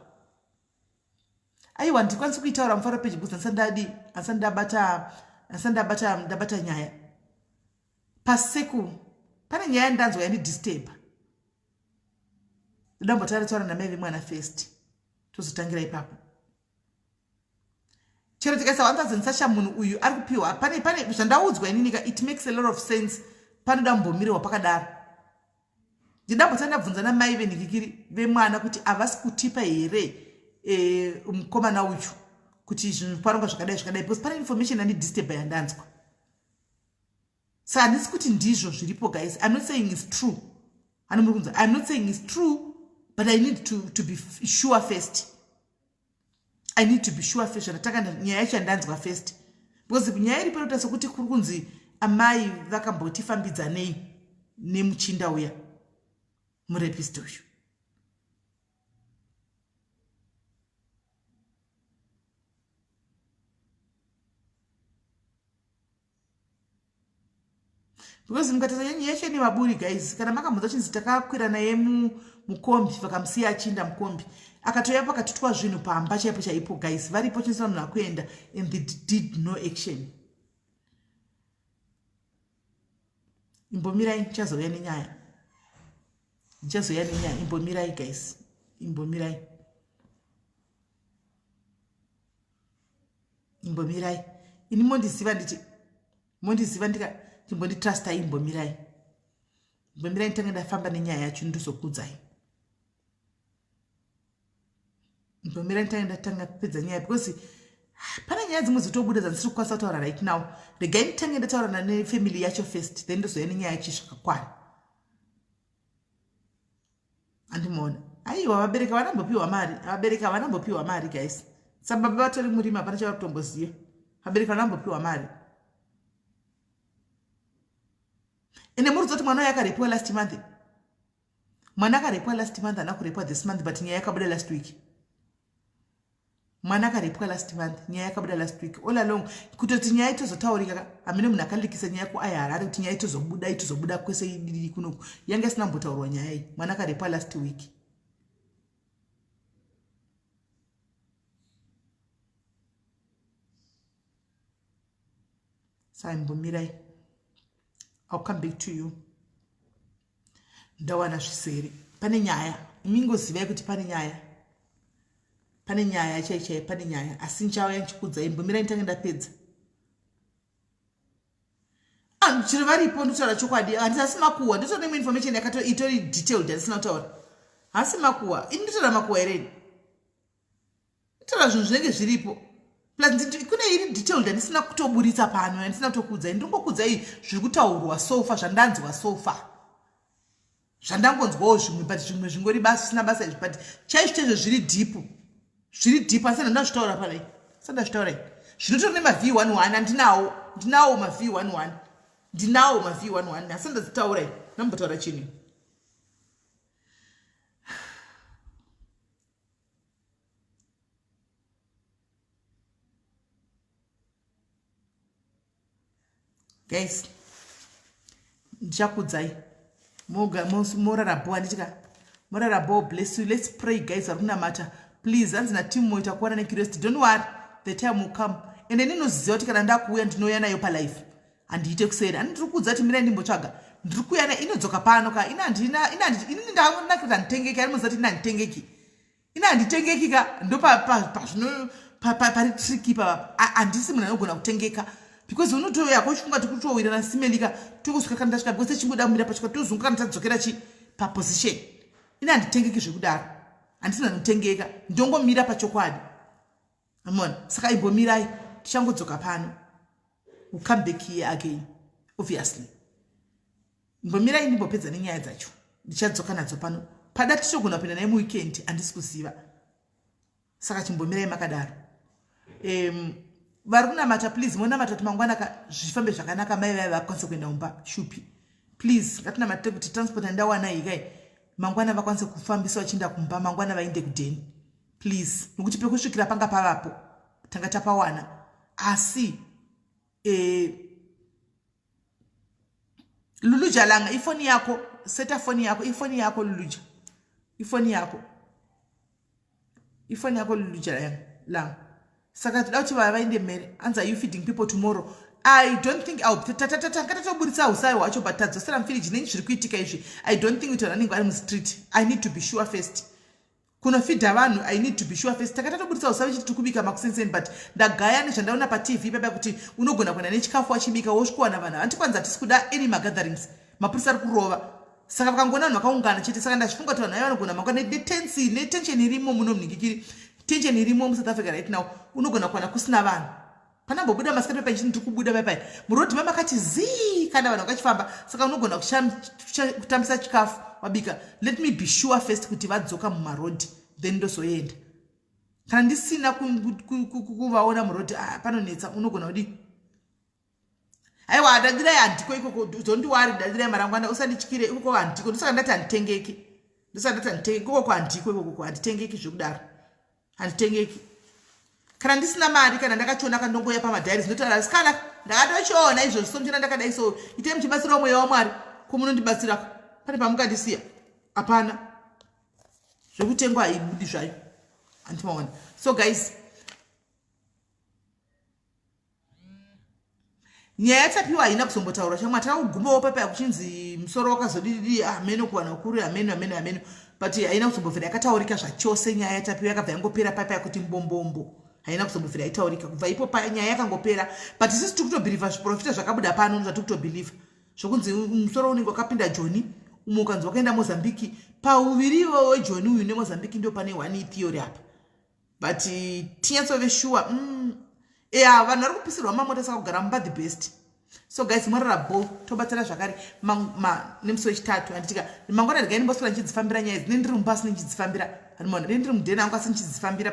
Aiwa, ndikwanisi kuitaura mufaro page because handisati ndadi, handisati ndabata, handisati ndabata, ndabata nyaya. Paseku pane nyaya yandanzwa yandidisturba. Ndoda kumbotaura taura namai vemwana first, tozotangira ipapo. Chero tikaisa 1000 sasha munhu uyu ari kupiwa pane pane zvandaudzwa ininika, it makes a lot of sense. Panoda mumbomirirwa pakadaro. Ndidambotanga ndabvunza namai venhikikiri vemwana kuti havasi kutipa here e, mukomana uyu kuti zvinhu parongwa zvakadai zvakadai, because pane information yandidisturba yandanzwa. Saka handisi kuti ndizvo zviripo guys, I'm not saying it's true. Hani muri kunzwa? I'm not saying it's true, but I need to be sure first. I need to be sure first. Zvandatanga nyaya yacho yandanzwa first, because nyaya iripo inoita sekuti kuri kunzi amai vakambotifambidzanei nemuchinda uya murepist uyu. Because mukatarisa nyaya yacho ine maburi guys. Kana makambonzwa chinzi takakwira naye mukombi, vakamusiya achinda mukombi, akatouya pakatutwa zvinhu pamba chaipo chaipo guys, varipo chinosina munhu akuenda, and they did no action. Imbomirai, ndichazouya nenyaya, ndichazouya nenyaya. Imbomirai guys, imbomirai, imbomirai. Ini mondiziva, nditi mondiziva, ndika chimbonditrustai. Imbomirai, imbomirai, nditange ndafamba nenyaya yacho ndizokuudzai. Imbomirai nditange ndatanga kupedza nyaya, because pane nyaya dzimwe dzitobuda dzandisiri kukwanisa kutaura right now. Regai nditange ndataurana nefamily yacho first, then ndozouya nenyaya yacho zvakakwana. Andimuona, aiwa, vabereki vanambopiwa mari, vabereki havanambopiwa mari guys. Sababa vatori murima, hapana chavari kutomboziva. Vabereki vanambopiwa mari. Ende muri kudzoti mwana uyo akarepiwa last month, mwana akarepwa last month, haana kurepwa this month, but nyaya yakabuda last week. Mwana akarepwa last month, nyaya yakabuda last week. All along kutoti nyaya itozotaurika, hamene munhu akalikisa nyaya kuaiharare kuti nyaya itozobuda, itozobuda kwese ididi kunoku yanga isina kumbotaurwa nyaya iyi. Mwana akarepwa last week. Saimbomirai, I'll come back to you ndawana zvisere. Pane nyaya, imingozivai kuti pane nyaya, pane nyaya chai chai, pane nyaya, asi ndichauya ndichikuudzai. Imbomirai nditange ndapedza. Ah, chero varipo, ndikutaura chokwadi, handisi makuhwa. Ndotora imwe information yakato itori detailed handisina kutaura. Hasi makuhwa, ini ndotaura makuhwa here? Taura zvinhu zvinenge zviripo. Plus kune iri detailed handisina kutoburitsa pano, handisina kutokuudzai. Ndinongokuudzai zviri kutaurwa sofa, zvandanzwa sofa, zvandangonzwawo zvimwe, but zvimwe zvingori basa zvisina basa izvi, but chaizvo chaizvo zviri deep, zviri deep, asi handazvitaura panai, sandazvitaurai. Zvinotori nemav 11 andinawo, ndinawo mav 11, ndinawo mav 11, asi ndazitaurai ndambotaura chinhu. Guys, ndichakudzai morara bo, handitika morara bo. Bless you. Let's pray guys, vari kunamata please. Hanzi natim moita kuwana necuriosity. Don't worry, the time will come. Ende ndinoziva kuti kana ndakuuya ndinouya nayo palife, handiite kuseri. Ani ndiri kuudza kuti mirai ndimbotsvaga, ndiri kuuya nayo, inodzoka pano ka. Ini handina, inini ndakunakira kuti handitengeki. Ari muziva kuti ini handitengeki, ini handitengeki ka. Ndo pazvino pari tricky papa. Handisi munhu anogona kutengeka, because unotouya kochifunga kuti kutowirana simelika, tongosvika kana tasvika, because tichingoda kumira pachika, tozunguka kana tadzokera chi paposition. Ini handitengeki zvekudaro, handisi munhu anotengeka, ndongomira pachokwadi. Amona, saka imbomirai, tichangodzoka pano. We'll come back here again obviously. Imbomirai ndimbopedza nenyaya dzacho, ndichadzoka nadzo pano. Pada tichogona kupinda naye muweekend, handisi kuziva. Saka chimbomirai makadaro. Vari kunamata please, monamata kuti mangwana zvifambe zvakanaka, mai vaya vakwanise kuenda kumba shupi. Please ngatinamatire kuti transport yandawana iyi kai mangwana vakwanise kufambisa vachienda kumba, mangwana vaende kudheni please, nokuti pekusvikira panga pavapo, tanga tapawana. Asi Luluja langa ifoni yako, seta foni yako, ifoni yako Luluja. Ifoni yako, ifoni yako lujaya la. Saka toda kuti vaya vaende mhere. Anzi, "Are you feeding people tomorrow?" I don't think tanga tatoburitsa usai hwacho, but tadzosera mufiriji. Nenyi zviri kuitika izvi, I don't think kuti vanhu vanenge vari mustreet. I need to be sure first. Kunofidha vanhu, I need to be sure first. Taka tatoburitsa usavi chiti tiri kubika makusenseni, but ndagaya nezvandaona paTV papa kuti unogona kuenda nechikafu wachibika, wosvikowana vanhu hantikwanzi. Hatisi kuda any magatherings. Mapurisa ari kurova, saka vakangoona vanhu vakaungana chete. Saka ndazvifunga kuti vanhu vaya vanogona mangwana netension irimo muno, munhingikiri, tension irimo muSouth Africa right now, unogona kuwana kusina vanhu. Panambobuda masikati pepa ichiti ndiri kubuda paipai, murodhi mamakati zii, kana vanhu vakachifamba. Saka unogona kutambisa chikafu wabika. Let me be sure first kuti vadzoka mumarodhi, then ndozoenda. Kana ndisina kuvaona murodhi, ah, panonetsa. Unogona kudii? Aiwa, dadirai, handiko ikoko. Don't worry, dadirai marangwana, usandityire ikoko, handiko. Ndosaka ndati handitengeki, ndosaka ndati handitengeki ikokoko, handiko ikokoko, handitengeki zvekudaro, handitengeki. Kana ndisina mari, kana ndakachiona kandongoya pamadiaries, ndotaura sikana, ndakatochiona izvozvo. So muchiona ndakadai, so itei muchibatsirawo mweya waMwari. Kwomunondibatsira pane pamukandisiya? Hapana. Zvekutengwa haibudi zvayo, handimaona. So guys, nyaya yatapiwa haina kuzombotaurwa chamwa. Takakugumawo papa kuchinzi musoro wakazodididi, hameno kuvanhu vakuru, hameno, hameno, hameno, but haina kuzombobvira yakataurika zvachose. Nyaya yatapiwa yakabva yangopera papa yakuti mbombombo, haina kuzombobvira yaitaurika kubva ipo pa nyaya yakangopera. But isusu tiri kutobhilivha zviprofita zvakabuda pano, zvatiri kutobhilivha zvokunzi musoro unenge wakapinda Joni, umwe ukanzi wakaenda Mozambiki. Pauviri iwowo weJoni uyu neMozambiki ndio pane one theory apa, but tinyatsove sure. Ya, vanhu vari kupisirwa mamota, saka kugara mumba the best. So guys, morara bo, tobatsira zvakare nemusi wechitatu, handitika? Mangwana regai ndimboswera ndichidzifambira nyaya idzi. Nendiri mumba asi ndichidzifambira, hanimona, ndendiri mudheni angu asi ndichidzifambira.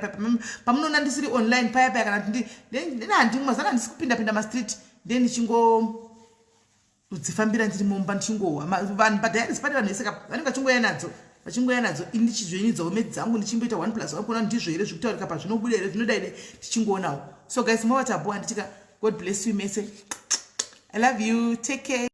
Pamunoona ndisiri online paya paya, kana kuti handimwazana, handisi kupinda pinda mastreet, nde ndichingo kudzifambira ndiri mumba, ndichingohwa vanhu padiaries. Pane vanhu vese vanenge vachingoya nadzo, vachingoya nadzo. Ini ndichizvenidzawo medzi dzangu, ndichimboita one plus one kuona ndizvo here zvekutaurika, pazvinobuda here, zvinodaide, tichingoonawo. So guys, movatapo, handitika? God bless you mese. I love you, take care.